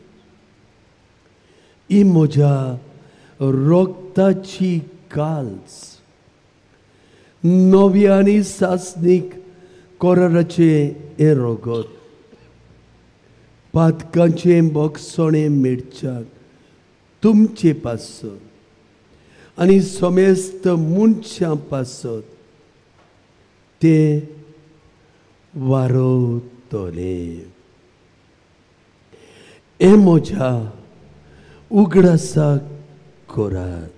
ही म्हज्या रक्ताची काल्च नवी आनी सासणीक कराराचें हें रगत पातकांचें भोगसणें मेळच्याक तुमचे पासत आनी समेस्त मनशां पासत तें वारवतलें. हें म्हज्या उगडासाक करात.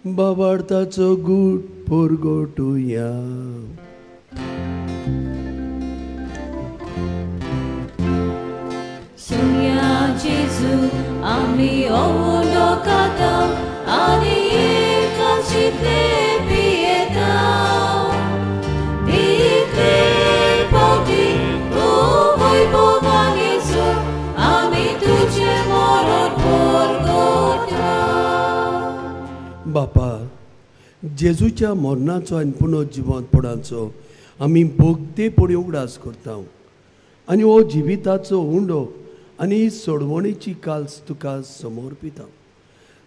बाबार्थाचो गूट पोरगोटुया. सुया जेजू आमी ओवलो खाता आनी एकाचितले पियेता, दितले पावटी तूं भोगांगेचो आमी तुजें मरण पोरगोटा. बापा, जेजूच्या मरणाचो आनी पुनर्जिवंतपणाचो आमी भोगतेपणी उगडास करता आनी हो जिविताचो उंडो आनी सोडवणेची काल्स तुका समर्पिता.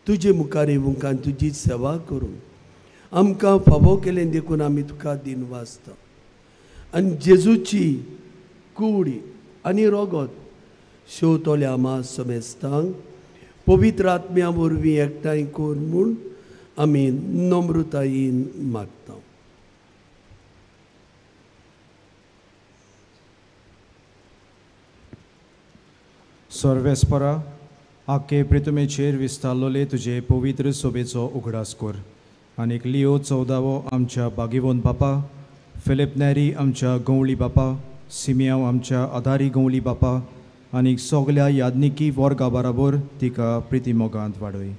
तुजे मुखार येवंक आनी तुजी सेवा करूंक आमकां फावो केलें देखून आमी तुका दिन वाचता आनी जेजूची कुडी आनी रगत शेवतल्या आमा समेस्तांक पवित्र आत्म्या वरवीं एकठांय कर म्हूण आमी नम्रतायेन मागता. सर्वेस्परा, आखे प्रितुमेचेर विस्तारलोले तुजे पवित्र सोबेचो उगडास कर आनीक लियो 14वो आमच्या बागिवोन बापा, फिलिप नेरी आमच्या गवळी बापा, सिमियांव आमच्या आदारी गवळी बापा आनीक सगल्या यादनिकी वर्गा बराबर तिका प्रिती मोगांत वाडय.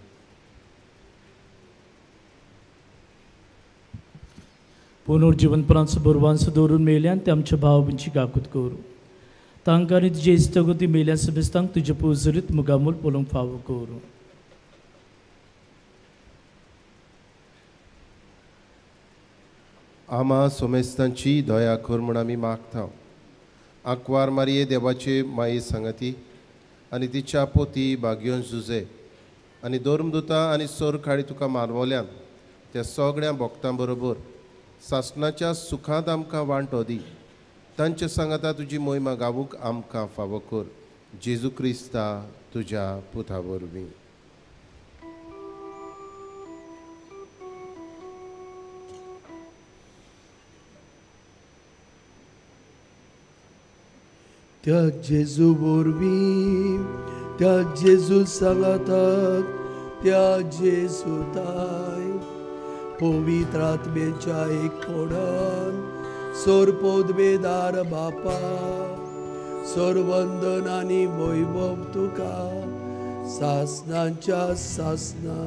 पुनर्जिवनपणाचो बरवांसो दवरून मेल्यान ते आमच्या भाव भयणीची काकूत करूं. तांकां आनी तुजे इश्टागती मेल्यान समेस्तांक तुजे पुजरीत मुगामूल पळोवंक फावो करूं. आमा सोमेस्तांची दया कर म्हूण आमी मागता. आंकवार मारये देवाचे माये सांगती आनी तिच्या पोती भाग्योन जुजे आनी धर्मदुता आनी सोरखाडी तुका मानवल्यान त्या सगळ्या भक्तां बरोबर सासणाच्या सुखांत आमकां वांटो दी. तांचे सांगाता तुजी मोहिमा गावूंक आमकां फावो कर. जेजू क्रिस्ता तुज्या पुता वरवीं. त्या जेजू वरवीं, त्या जेजू सांगाताक, त्या जेजू ताय पवित्र आत्म्याच्या एकपणान सोरपोदवेदार बापा सरवंदन आनी वैभव तुका सासनाच्या सासना.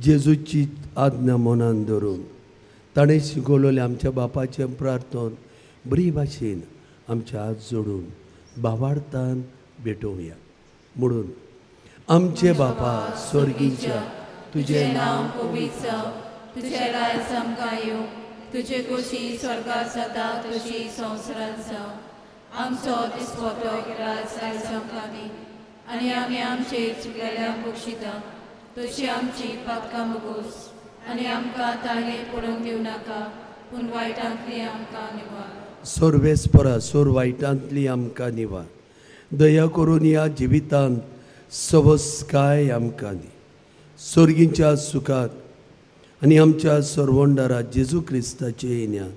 जेजूची आज्ञा मनान धरून ताणें शिकवलेलें आमच्या बापाचें प्रार्थन बरी भाशेन आमच्या हात जोडून भावार्थान भेटोवया. म्हणून आमचे बापा स्वर्गीच्या, तुजें नांव पवित्र जावं, तुजें राज आमकां येवं, तुजे खोशी स्वर्गार जाता तशी संवसारांत जावं. आमचो दिसपटो राज आयज आमकां दी आनी आमी आमचे चुकलेल्यांक बक्षिता तशी आमची पातकां मुगोस आनी आमकां ताणे पडूंक दिवं नाका, पूण वायटांतली आमकां निवार. सोरवेस्परा सोर वायटांतली आमकां निवार. दया करून ह्या जिवितांत सवस्काय आमकां दी. सोर्गींच्या सुखाक आनी आमच्या सरवंडारा जेजू क्रिस्ताचे येण्यान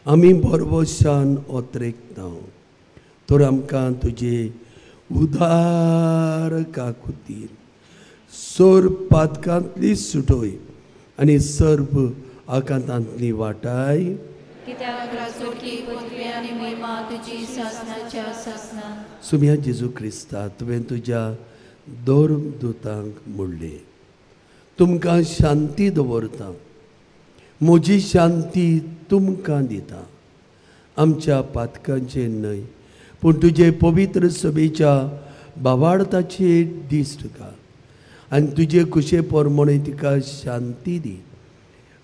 आमी भरवशान ओतरेकता. तर आमकां तुजे उदार काकुतीन सोर पातकांतली सुटोय आनी सर्व आकांतांतली वाटाय. सुम्या जेजू क्रिस्ता, तुवें तुज्या दोन दुतांक म्हणलें, तुमकां शांती दवरता, म्हजी शांती तुमकां दिता. आमच्या पातकांचेर न्हय पूण तुजे पवित्र सभेच्या भावार्थाचेर दिश्ट घाल आनी तुजे कुशे प्रमाणे तिका शांती दी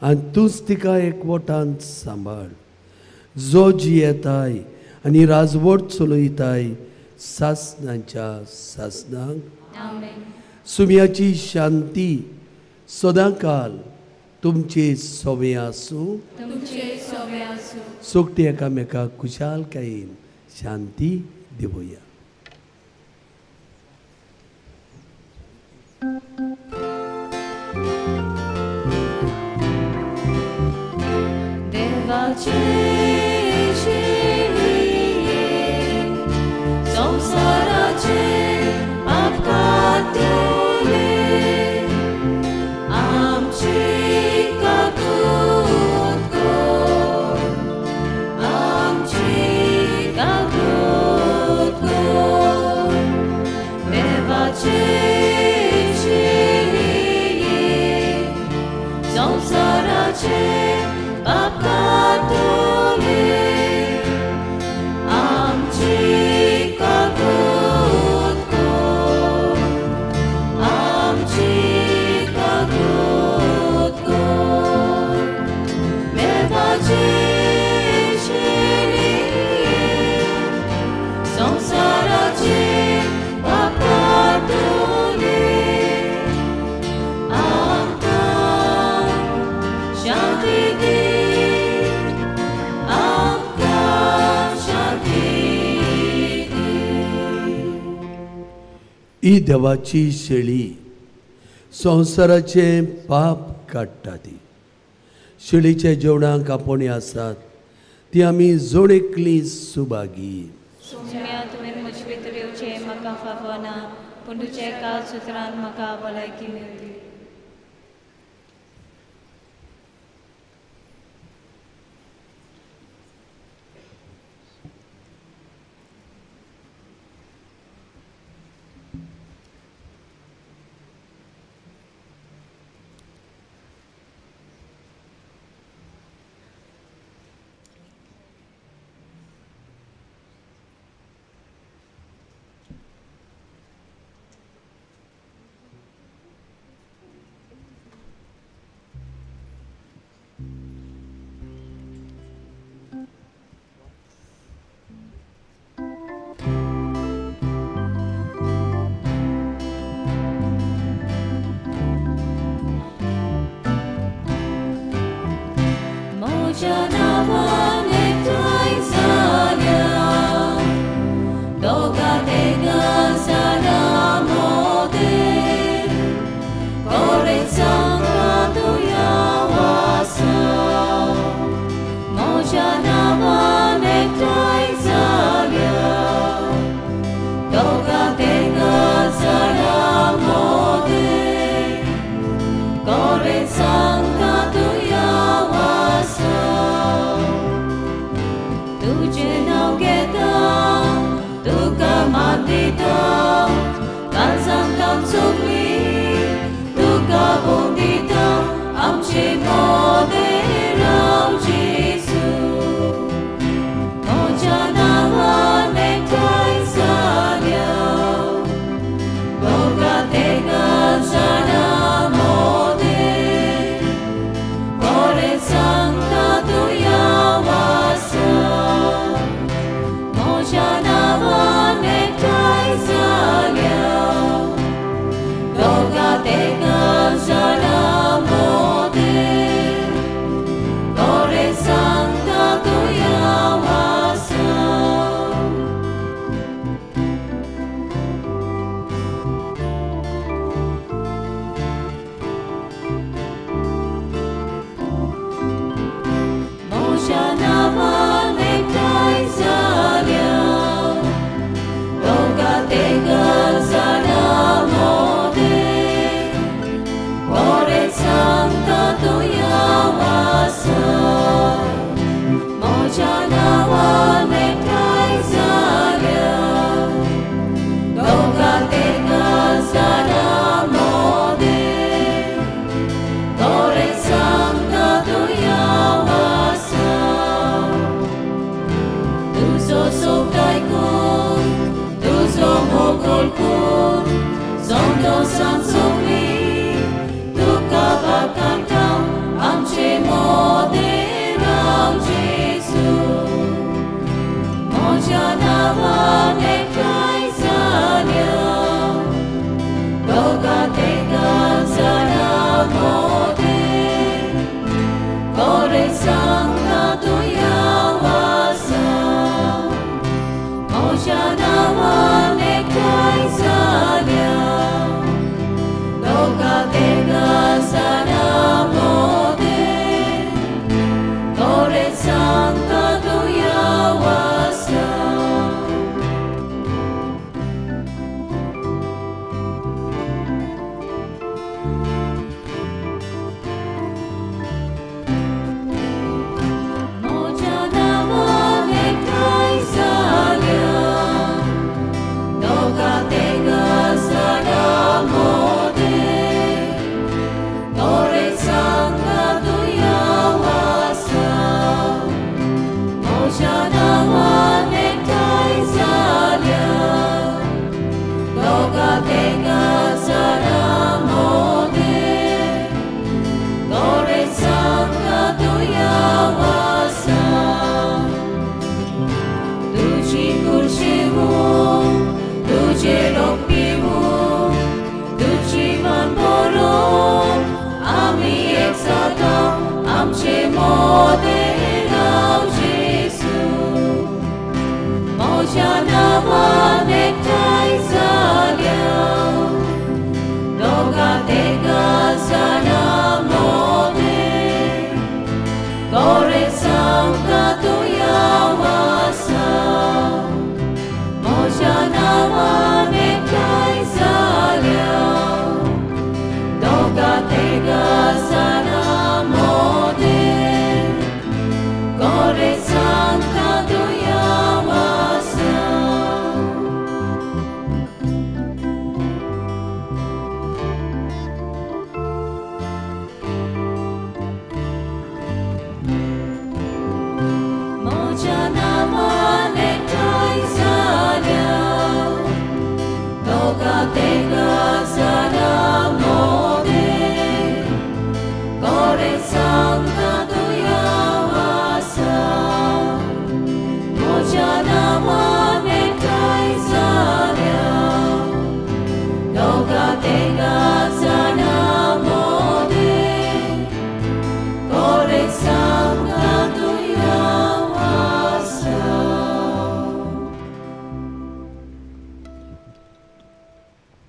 आनी तूंच तिका एकवटान सांबाळ. जो जियेताय आनी राजवट चलयताय सासनाच्या सासनाक. सुम्याची शांती सदांकाल तुमचे सोवे आसूं. सोगटी एकामेकाक खुशालकायेन शांती दिवया. देवाचे शिणये संवसाराचे पाप काडटले, आमची काकूत कर, आमची काकूत कर. देवाचे संवसाराचे पाप काडटले, आमची काकूत कर, आमची काकूत कर. देवाचे शिणये संवसाराचे पाप काडटले, आमकां शांती दी, आमकां शांती दी. ही देवाची शेळी संवसाराचें पाप काडटा. ती शेळीच्या जेवणाक आपोवणी आसात ती आमी जोड एकली सुभागी. सोम्या, तुवें म्हजे भितर येवचें म्हाका फावना, पूण तुज्या एका सुत्रान म्हाका भलायकी मेळ्ळी. म्हज्या नांवान एकठांय जाल्या दोगा तेगां जाणां मोदें कोरें सांगता तूं हांव आसा म्हज्या नांवान एकठांय जाल्या दोगा तेगां जाणां मोदें कोरें सांगता तूं हांव आसा तुजें नांव घेता तुका मान दिता काळजांतल्यान सगळीं तुका भोव दिता आमचे मोदें राव जेजू म्हज्या नांवान एकठांय जाल्या दोगा तेगां जाणां मोदें कोरें सांगता तूं हांव आसा म्हज्या नांवान एकठांय जाल्या दोगा तेगां जाणां मोदें कोरें सांगता तूं हांव आसा. म्हज्या नांवान एकठांय जाल्या दोगा तेगां जाणां मोदें कोरें सांगता तूं हांव आसा म्हज्या नांवान एकठांय जाल्या दोगा तेगां जाणां मोदें कोरें सांगता तूं हांव आसा. तुजो सोद आयकून तुजो मोग वळखून संतोशान सगळीं तुका वाखाणटा आमचे मोदें राव जेजू म्हज्या नांवान एकठांय जाल्या दोगा तेगां जाणां मोदें कोरें सांगता तूं हांव आसा म्हज्या नांवान एकठांय जाल्या दोगा तेगां जाणां मोदें कोरें सांगता तूं हांव आसा. म्हज्या नांवान एकठांय जाल्या दोगा तेगां जाणां मोदें कोरें सांगता तूं हांव आसा म्हज्या नांवान एकठांय जाल्या दोगा तेगां जाणां मोदें कोरें सांगता तूं हांव आसा. तुजी कुर्शेवूं तुजें रोग पिवूं तुजी मन बरोवन आमी एक जाता आमचे मोदें राव जेजू म्हज्या नांवान एकठांय जाल्या दोगा तेगां जाणां मोदें कोरें सांगता तूं हांव आसा म्हज्या नांवान एकठांय जाल्या दोगा तेगां जाणां मोदें कोरें सांगता तूं हांव आसा.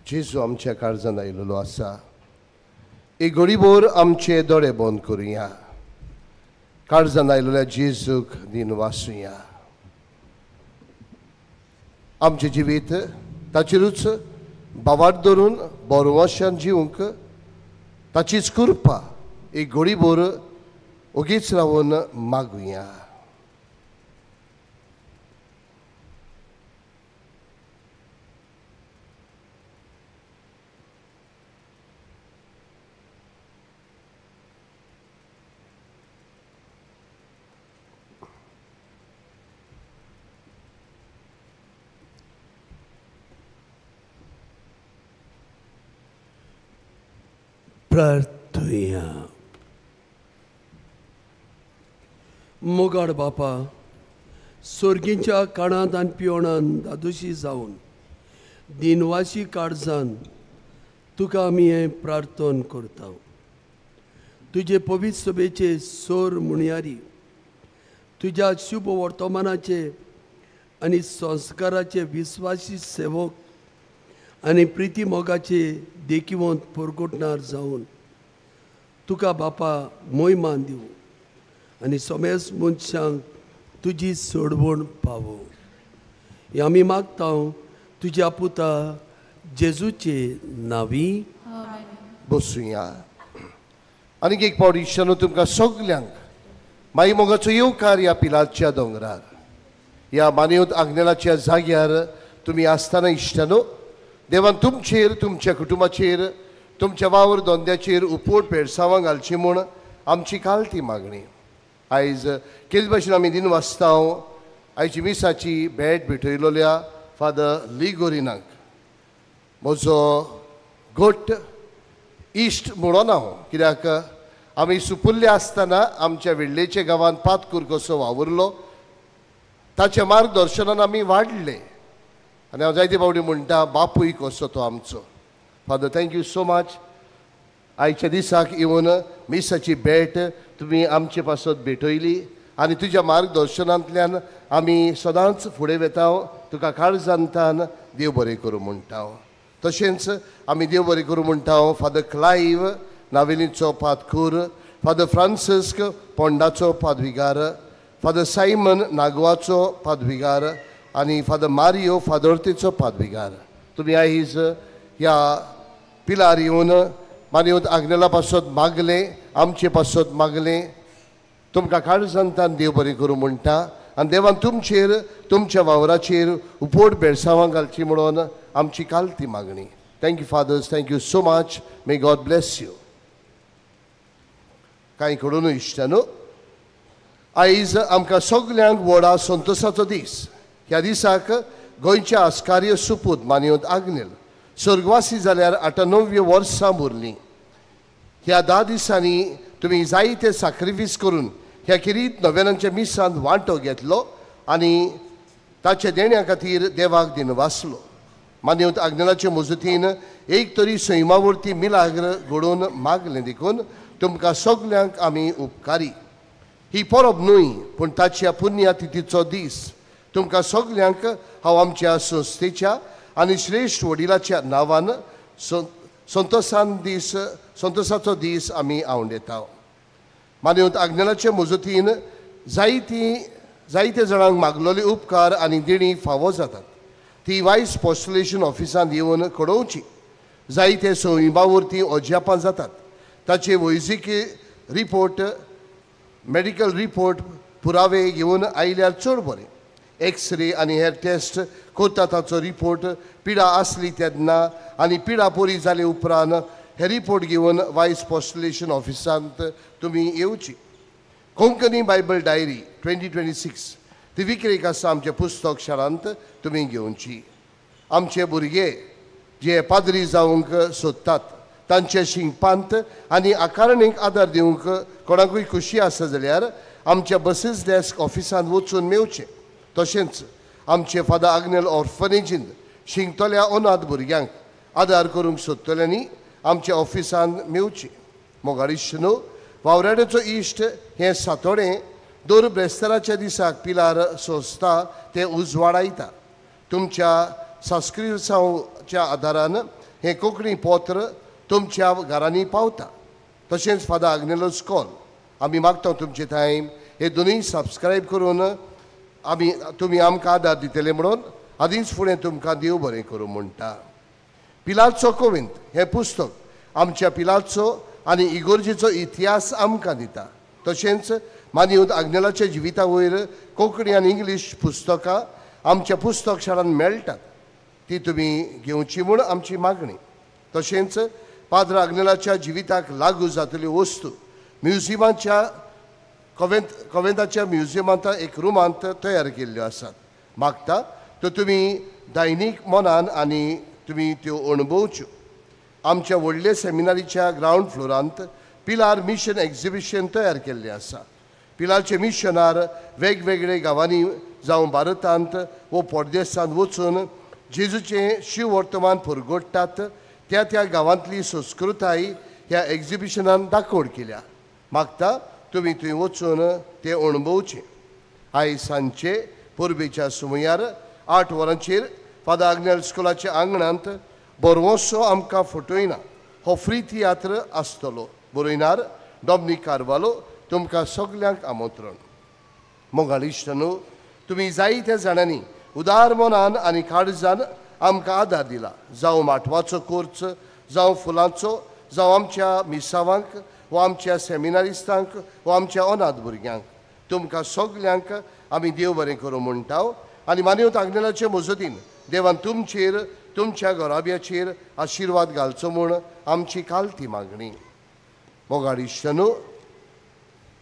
जेजू आमच्या काळजान आयिल्लो आसा. एक घडीभर आमचे दोळे बंद करुया, काळजान आयिल्ल्या जेजूक दिन वासुया. आमचें जिवीत ताचेरूच भावार्थ धरून बरवशान जिवंक ताचीच कृपा एक घडीभर ओगीच रावन मागुया. प्रार्थुया. मोगाड बापा, सोर्गींच्या काणांत आनी पियोणान दादोशी जावन दिनवाशी काळजान तुका आमी हें प्रार्थन करता. तुजे पवित्र सभेचे सोर मुणयारी तुज्या शुभ वर्तमानाचे आनी संस्काराचे विस्वासी सेवक आनी प्रिती मोगाचे देखिवंत परगटणार जावन तुका बापा मोयमान दिवं आनी समेस्त मनशांक तुजी सोडवण पावो. हें आमी मागता तुज्या पुता जेजूचे नांवी. बसुया. आनीक एक पावट इश्टांनो तुमकां सगल्यांक माई मोगाचो येवकार ह्या पिलाच्या दोंगरार, ह्या मानवत आग्नेलाच्या जाग्यार तुमी आसतना इश्टांनो देवान तुमचेर, तुमच्या कुटुंबाचेर, तुमच्या वावर धंद्याचेर उपोट पेडसांवां घालची म्हूण आमची काल ती मागणी. आयज केले भाशेन आमी दिन वाचता आयची मिसाची भेट भेटयलोल्या फादर लिगोरिनाक म्हजो घट इश्ट म्हणून हांव, कित्याक आमी सुपुल्ले आसतना आमच्या वेडलेच्या गांवांत पातकूर कसो वावुरलो ताच्या मार्गदर्शनान आमी वाडले. आनी हांव जायते फावटी म्हणटा बापूय कसो तो आमचो. Father thank you so much. आयच्या दिसाक येवन मिसाची भेट तुमी आमचे पासत भेटयली आनी तुज्या मार्गदर्शनांतल्यान आमी सदांच फुडें वेता. तुका काळजांतान देव बरें करूं म्हणटा. तशेंच आमी देव बरें करूं म्हणटा फादर क्लायव नावेलीचो पातकूर, फादर फ्रांसिस्क पोंडाचो पादविगार, फादर सायमन नागवाचो पादविगार आनी फादर मारियो फादोर्तेचो पादविगार. तुमी आयज ह्या पिलार येवन मानवत आग्नेला पासत मागलें, आमचे पासत मागलें. तुमकां काळजांतान देव बरें करूं म्हणटा आनी देवान तुमचेर, तुमच्या वावराचेर उपोट बेळसांवां घालची म्हणून आमची काल ती मागणी. Thank you fathers, thank you so much. May God bless you. कांय कडून इश्टांनो, आयज आमकां सगल्यांक व्हडा संतोसाचो दीस. ह्या दिसाक गोंयच्या आस्कार्य सुपूत मानवत आग्नेल स्वर्गवासी जाल्यार 98 वर्सां उरलीं. ह्या 10 दिसांनी तुमी जायते साक्रिफीस करून ह्या खेरीत नव्यानांच्या मिसांत वांटो घेतलो आनी ताच्या देण्या खातीर देवाक दिनवासलो. मानवत आग्नेलाचे मजतीन एक तरी सैमावरती मिलाग्र घडोवन मागलें देखून तुमकां सगल्यांक आमी उपकारी. ही परब न्हय पूण ताच्या पुण्यतिथीचो दीस. तुमकां सगल्यांक हांव आमच्या संस्थेच्या आनी श्रेश्ठ वडिलाच्या नांवान संतोसान दीस, संतोसाचो दीस आमी आवंडेता. मानवत आग्नेलाचे मजतीन जायते जाणांक मागलोले उपकार आनी देणी फावो जातात. ती वायस पोस्टलेशन ऑफिसांत येवन कडोवची. जायते सैमावरती अजापां जातात. ताचे वैजकी रिपोर्ट, मेडिकल रिपोर्ट पुरावे घेवन आयल्यार चड बरें. एक्सरे आनी हेर टेस्ट करता ताचो रिपोर्ट पिडा आसली तेन्ना आनी पिडा बरी जाले उपरांत हे रिपोर्ट घेवन वायस पोस्टलेशन ऑफिसांत तुमी येवची. कोंकणी बायबल डायरी 2026 ती विक्रेक आसा आमच्या पुस्तक शारांत तुमी घेवची. आमचे भुरगे जे पाद्री जावंक सोदतात तांचे शिंकपांत आनी आकारणीक आदार दिवंक कोणाकूय खुशी आसा जाल्यार आमच्या बसीस डेस्क ऑफिसांत वचून मेवचें. तशेंच आमचे फादर आग्नेल ऑर्फनेजींत शिंकतल्या अनाथ भुरग्यांक आदार करूंक सोदतल्यांनी आमच्या ऑफिसांत मेवचें. मोगाळिश्ट न्हू, वावराड्याचो इश्ट हें सातोडें दर ब्रेस्ताराच्या दिसाक पिलार संस्था ते उजवाडायता. तुमच्या संस्कृताच्या आदारान हें कोंकणी पत्र तुमच्या घरांनी पावता. तशेंच फादर आग्नेलो स्कॉल आमी मागता तुमचे थंय हे दोनूय सबस्क्रायब करून आमी तुमी आमकां आदार दितले म्हणून आदींच फुडें तुमकां देव बरें करूं म्हणटा. पिलारचो कोविंत हें पुस्तक आमच्या पिलारचो आनी इगोर्जेचो इतिहास आमकां दिता. तशेंच मानवत आग्नेलाच्या जिविता वयर कोंकणी आनी इंग्लीश पुस्तकां आमच्या पुस्तक शाळान मेळटात, ती तुमी घेवची म्हूण आमची मागणी. तशेंच पाद्र आग्नेलाच्या जिविताक लागू जातल्यो वस्तू म्युझियमाच्या कोवेंताच्या म्युझियमांत एक रुमांत तयार केल्ल्यो आसात. मागता त्यो तुमी दैनीक मनान आनी तुमी त्यो अणभवच्यो. आमच्या व्हडले सेमिनारीच्या ग्रावंड फ्लोरांत पिलार मिशन एक्झिबिशन तयार केल्लें आसा. पिलारचे मिशनार वेगवेगळे गांवांनी जावं भारतांत वो परदेसांत वचून जेजूचें शिववर्तमान पुरगोडटात. त्या त्या गांवांतली संस्कृताय ह्या एक्झिबिशनान दाखोवड केल्या. मागता तुमी थंय वचून तें अणभवचें. आयज सांजचे परबेच्या सुमयार 8 वरांचेर फादर आग्नेल स्कुलाच्या आंगणांत बरवसो आमकां फटयना हो फ्री तियात्र आसतलो. बरयनार डॉमनीक कार्वालो. तुमकां सगल्यांक आमंत्रण. मोगाळ इश्टांनो, तुमी जायत्या जाणांनी उदार मनान आनी काळजान आमकां आदार दिला. जावं माटवाचो कोर्च, जावं फुलांचो, जावं आमच्या मिसावांक वा आमच्या सेमिनारिस्तांक वा आमच्या अनाथ भुरग्यांक, तुमकां सगल्यांक आमी देव बरें करूं म्हणटा. आनी मानवत आग्नेलाचे मजतीन देवान तुमचेर तुमच्या घराब्याचेर आशिर्वाद घालचो म्हूण आमची कालती मागणी. मोगाळ इश्टांनो,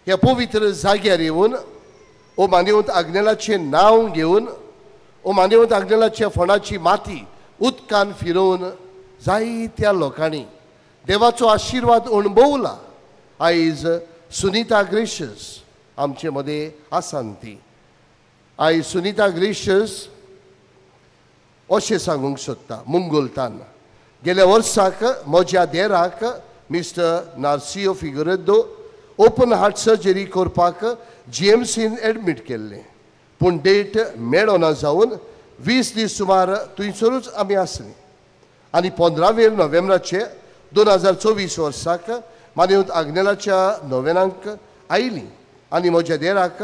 ह्या पवित्र जाग्यार येवन ओ मानवत आग्नेलाचें नांव घेवन ओ मानवत आग्नेलाच्या फोंडाची माती उदकान फिरोवन जायत्या लोकांनी देवाचो आशिर्वाद अणभवला. आयज सुनीता ग्रेशस आमचे मदें आसान ती. आयज सुनीता ग्रेशस अशें सांगूंक सोदता मुंगोलतान गेल्या वर्साक म्हज्या देराक mister Narcio Figueiredo open heart surgery करपाक जीएमसीन एडमीट केल्लें, पूण डेट मेळना जावन 20 दीस सुमार थंयसरूच आमी आसलीं. आनी 15 नोव्हेंबराचे 2024 वर्साक मानवत आग्नेलाच्या नोव्हेनांक आयलीं आनी म्हज्या देराक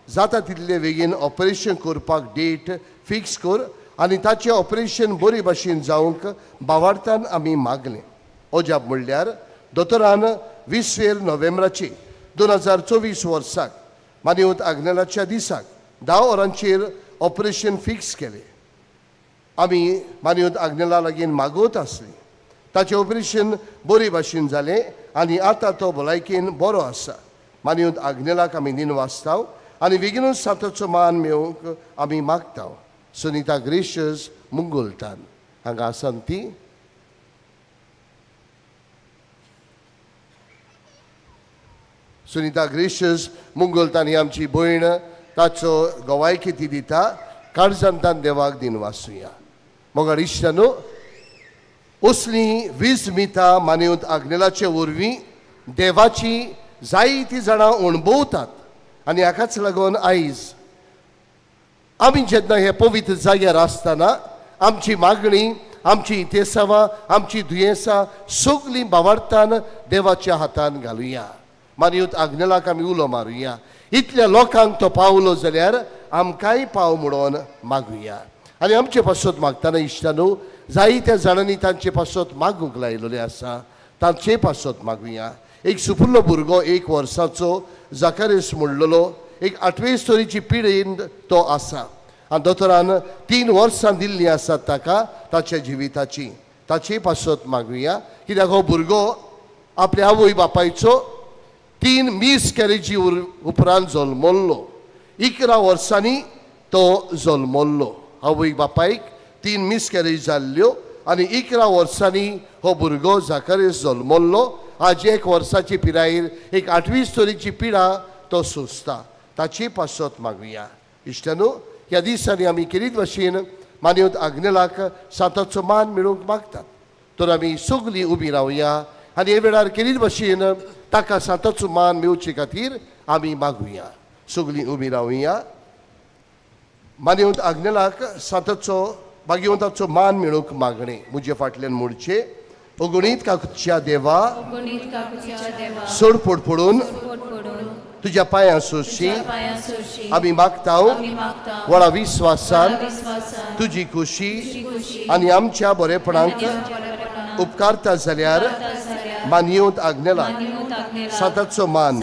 जाता तितले बेगीन ऑपरेशन करपाक डेट फिक्स कर आनी ताचें ऑपरेशन बरे भाशेन जावंक बावार्थान आमी मागलें. अजाप म्हणल्यार दोतोरान 20 नोव्हेंबराचे 2024 वर्साक मानवत आग्नेलाच्या दिसाक 10 वरांचेर ऑपरेशन फिक्स केलें. आमी मानवत आग्नेला लागीं मागवत आसली. ताचें ऑपरेशन बरे भाशेन जालें आनी आतां तो भलायकेन बरो आसा. मानवत आग्नेलाक आमी दिनवासताव आनी बेगीनूच साताचो मान मेळोवंक आमी मागताव. सुनीता ग्रेशस मुंगोलतान हांगा आसान ती. सुनीता ग्रेशस मुंगोलतान ही आमची भयण, ताचो गवायकी ती दिता. काळजांतान देवाक दिनवासुया. मोगाळ इश्टांनो, असली 20 मितां मानवत आग्नेलाचे वरवीं देवाची जायतीं जाणां अणभवतात आनी हाकाच लागून आयज आमी जेन्ना हे पवित्र जाग्यार आसतना आमची मागणी, आमची इतेसावां, आमची दुयेंसां सगलीं बावार्थान देवाच्या हातान घालुया. मानवत आग्नेलाक आमी उलो मारुया. इतल्या लोकांक तो पावलो जाल्यार आमकांय पाव म्हणून मागुया. आनी आमचे पासत मागतना इश्टांनो, जायत्या जाणांनी तांचे पासत मागूंक लायिल्लें आसा, तांचे पासत मागुया. एक सुपुल्लो भुरगो 1 वर्साचो जाकारेस म्हणलेलो, एक 8वे स्तरीची पिडेन तो आसा आनी दोतोरान 3 वर्सां दिल्लीं आसात ताका ताच्या जिविताची. ताचे पासत मागुया कित्याक हो भुरगो आपल्या आवय बापायचो 3 मिसकॅरेजी उपरांत जल्मल्लो. 11 वर्सांनी तो जल्मल्लो. आवय बापायक 3 मिसकॅरेज जाल्ल्यो आनी 11 वर्सांनी हो भुरगो जाकारेस जल्मल्लो. आज 1 वर्साची पिरायेर एक 8वी स्तरीची पिडा तो सोंसता. ताचे पासत मागुया. इश्टांनो, ह्या दिसांनी आमी केरीत भाशेन मानवत आग्नेलाक साताचो मान मेळोवंक मागतात, तर आमी सगलीं उबी रावया आनी हे वेळार केरीत भाशेन ताका साताचो मान मेळचे खातीर आमी मागुया. सगलीं उबी रावया. मानवत आग्नेलाक साताचो भाग्यवंताचो मान मेळूंक मागणें म्हजे फाटल्यान मोडचें अगणीत काकुच्या देवा सोड पडपडून तुज्या पांयां सोशी आमी मागता व्हडा विस्वासान तुजी खुशी आनी आमच्या बरेपणाक उपकारता जाल्यार मानयेवंत आग्नेला सांताचो मान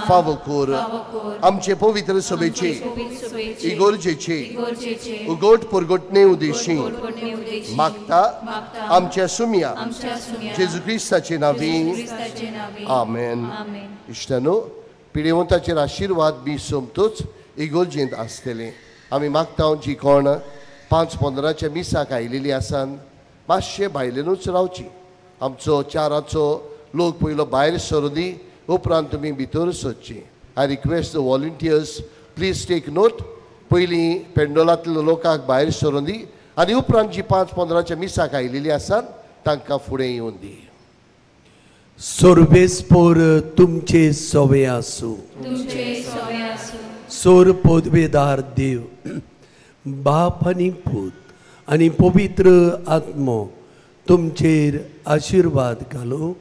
फावो कर आमचे पवित्र सभेचे इगोर्जेचे उगोट पुरगोटणे उदेशी मागता आमच्या सुमया जेजू क्रिस्ताचे नांवी आमेन. इश्टानो, पिडेवंताचेर आशिर्वाद बी सोमतोच इगोर्जेंत आसतलें. आमी मागता जी कोण 5:15 मिसाक आयलेली आसान मातशें भायल्यानूच रावची. आमचो 4 लोक पयलो भायर सरूं दी, उपरांत तुमी भितर सरची. I request the volunteers please take note. पयलीं पेंडोलांतल्या लोकांक भायर सरूं दी आनी उपरांत जी 5:15 मिसाक आयलेली आसात तांकां फुडें येवन दी. सोर्बेस्पोर तुमचे सवे आसूं. सोर पदवेदार देव बाप आनी पूत आनी पवित्र आत्मो तुमचेर आशिर्वाद घालूं.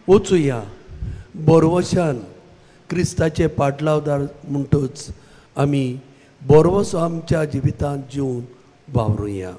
वचुया बोरवशान क्रिस्ताचे पाटलावदार म्हणटच आमी बोरवसो आमच्या जिवितांत जिवन वावरुया.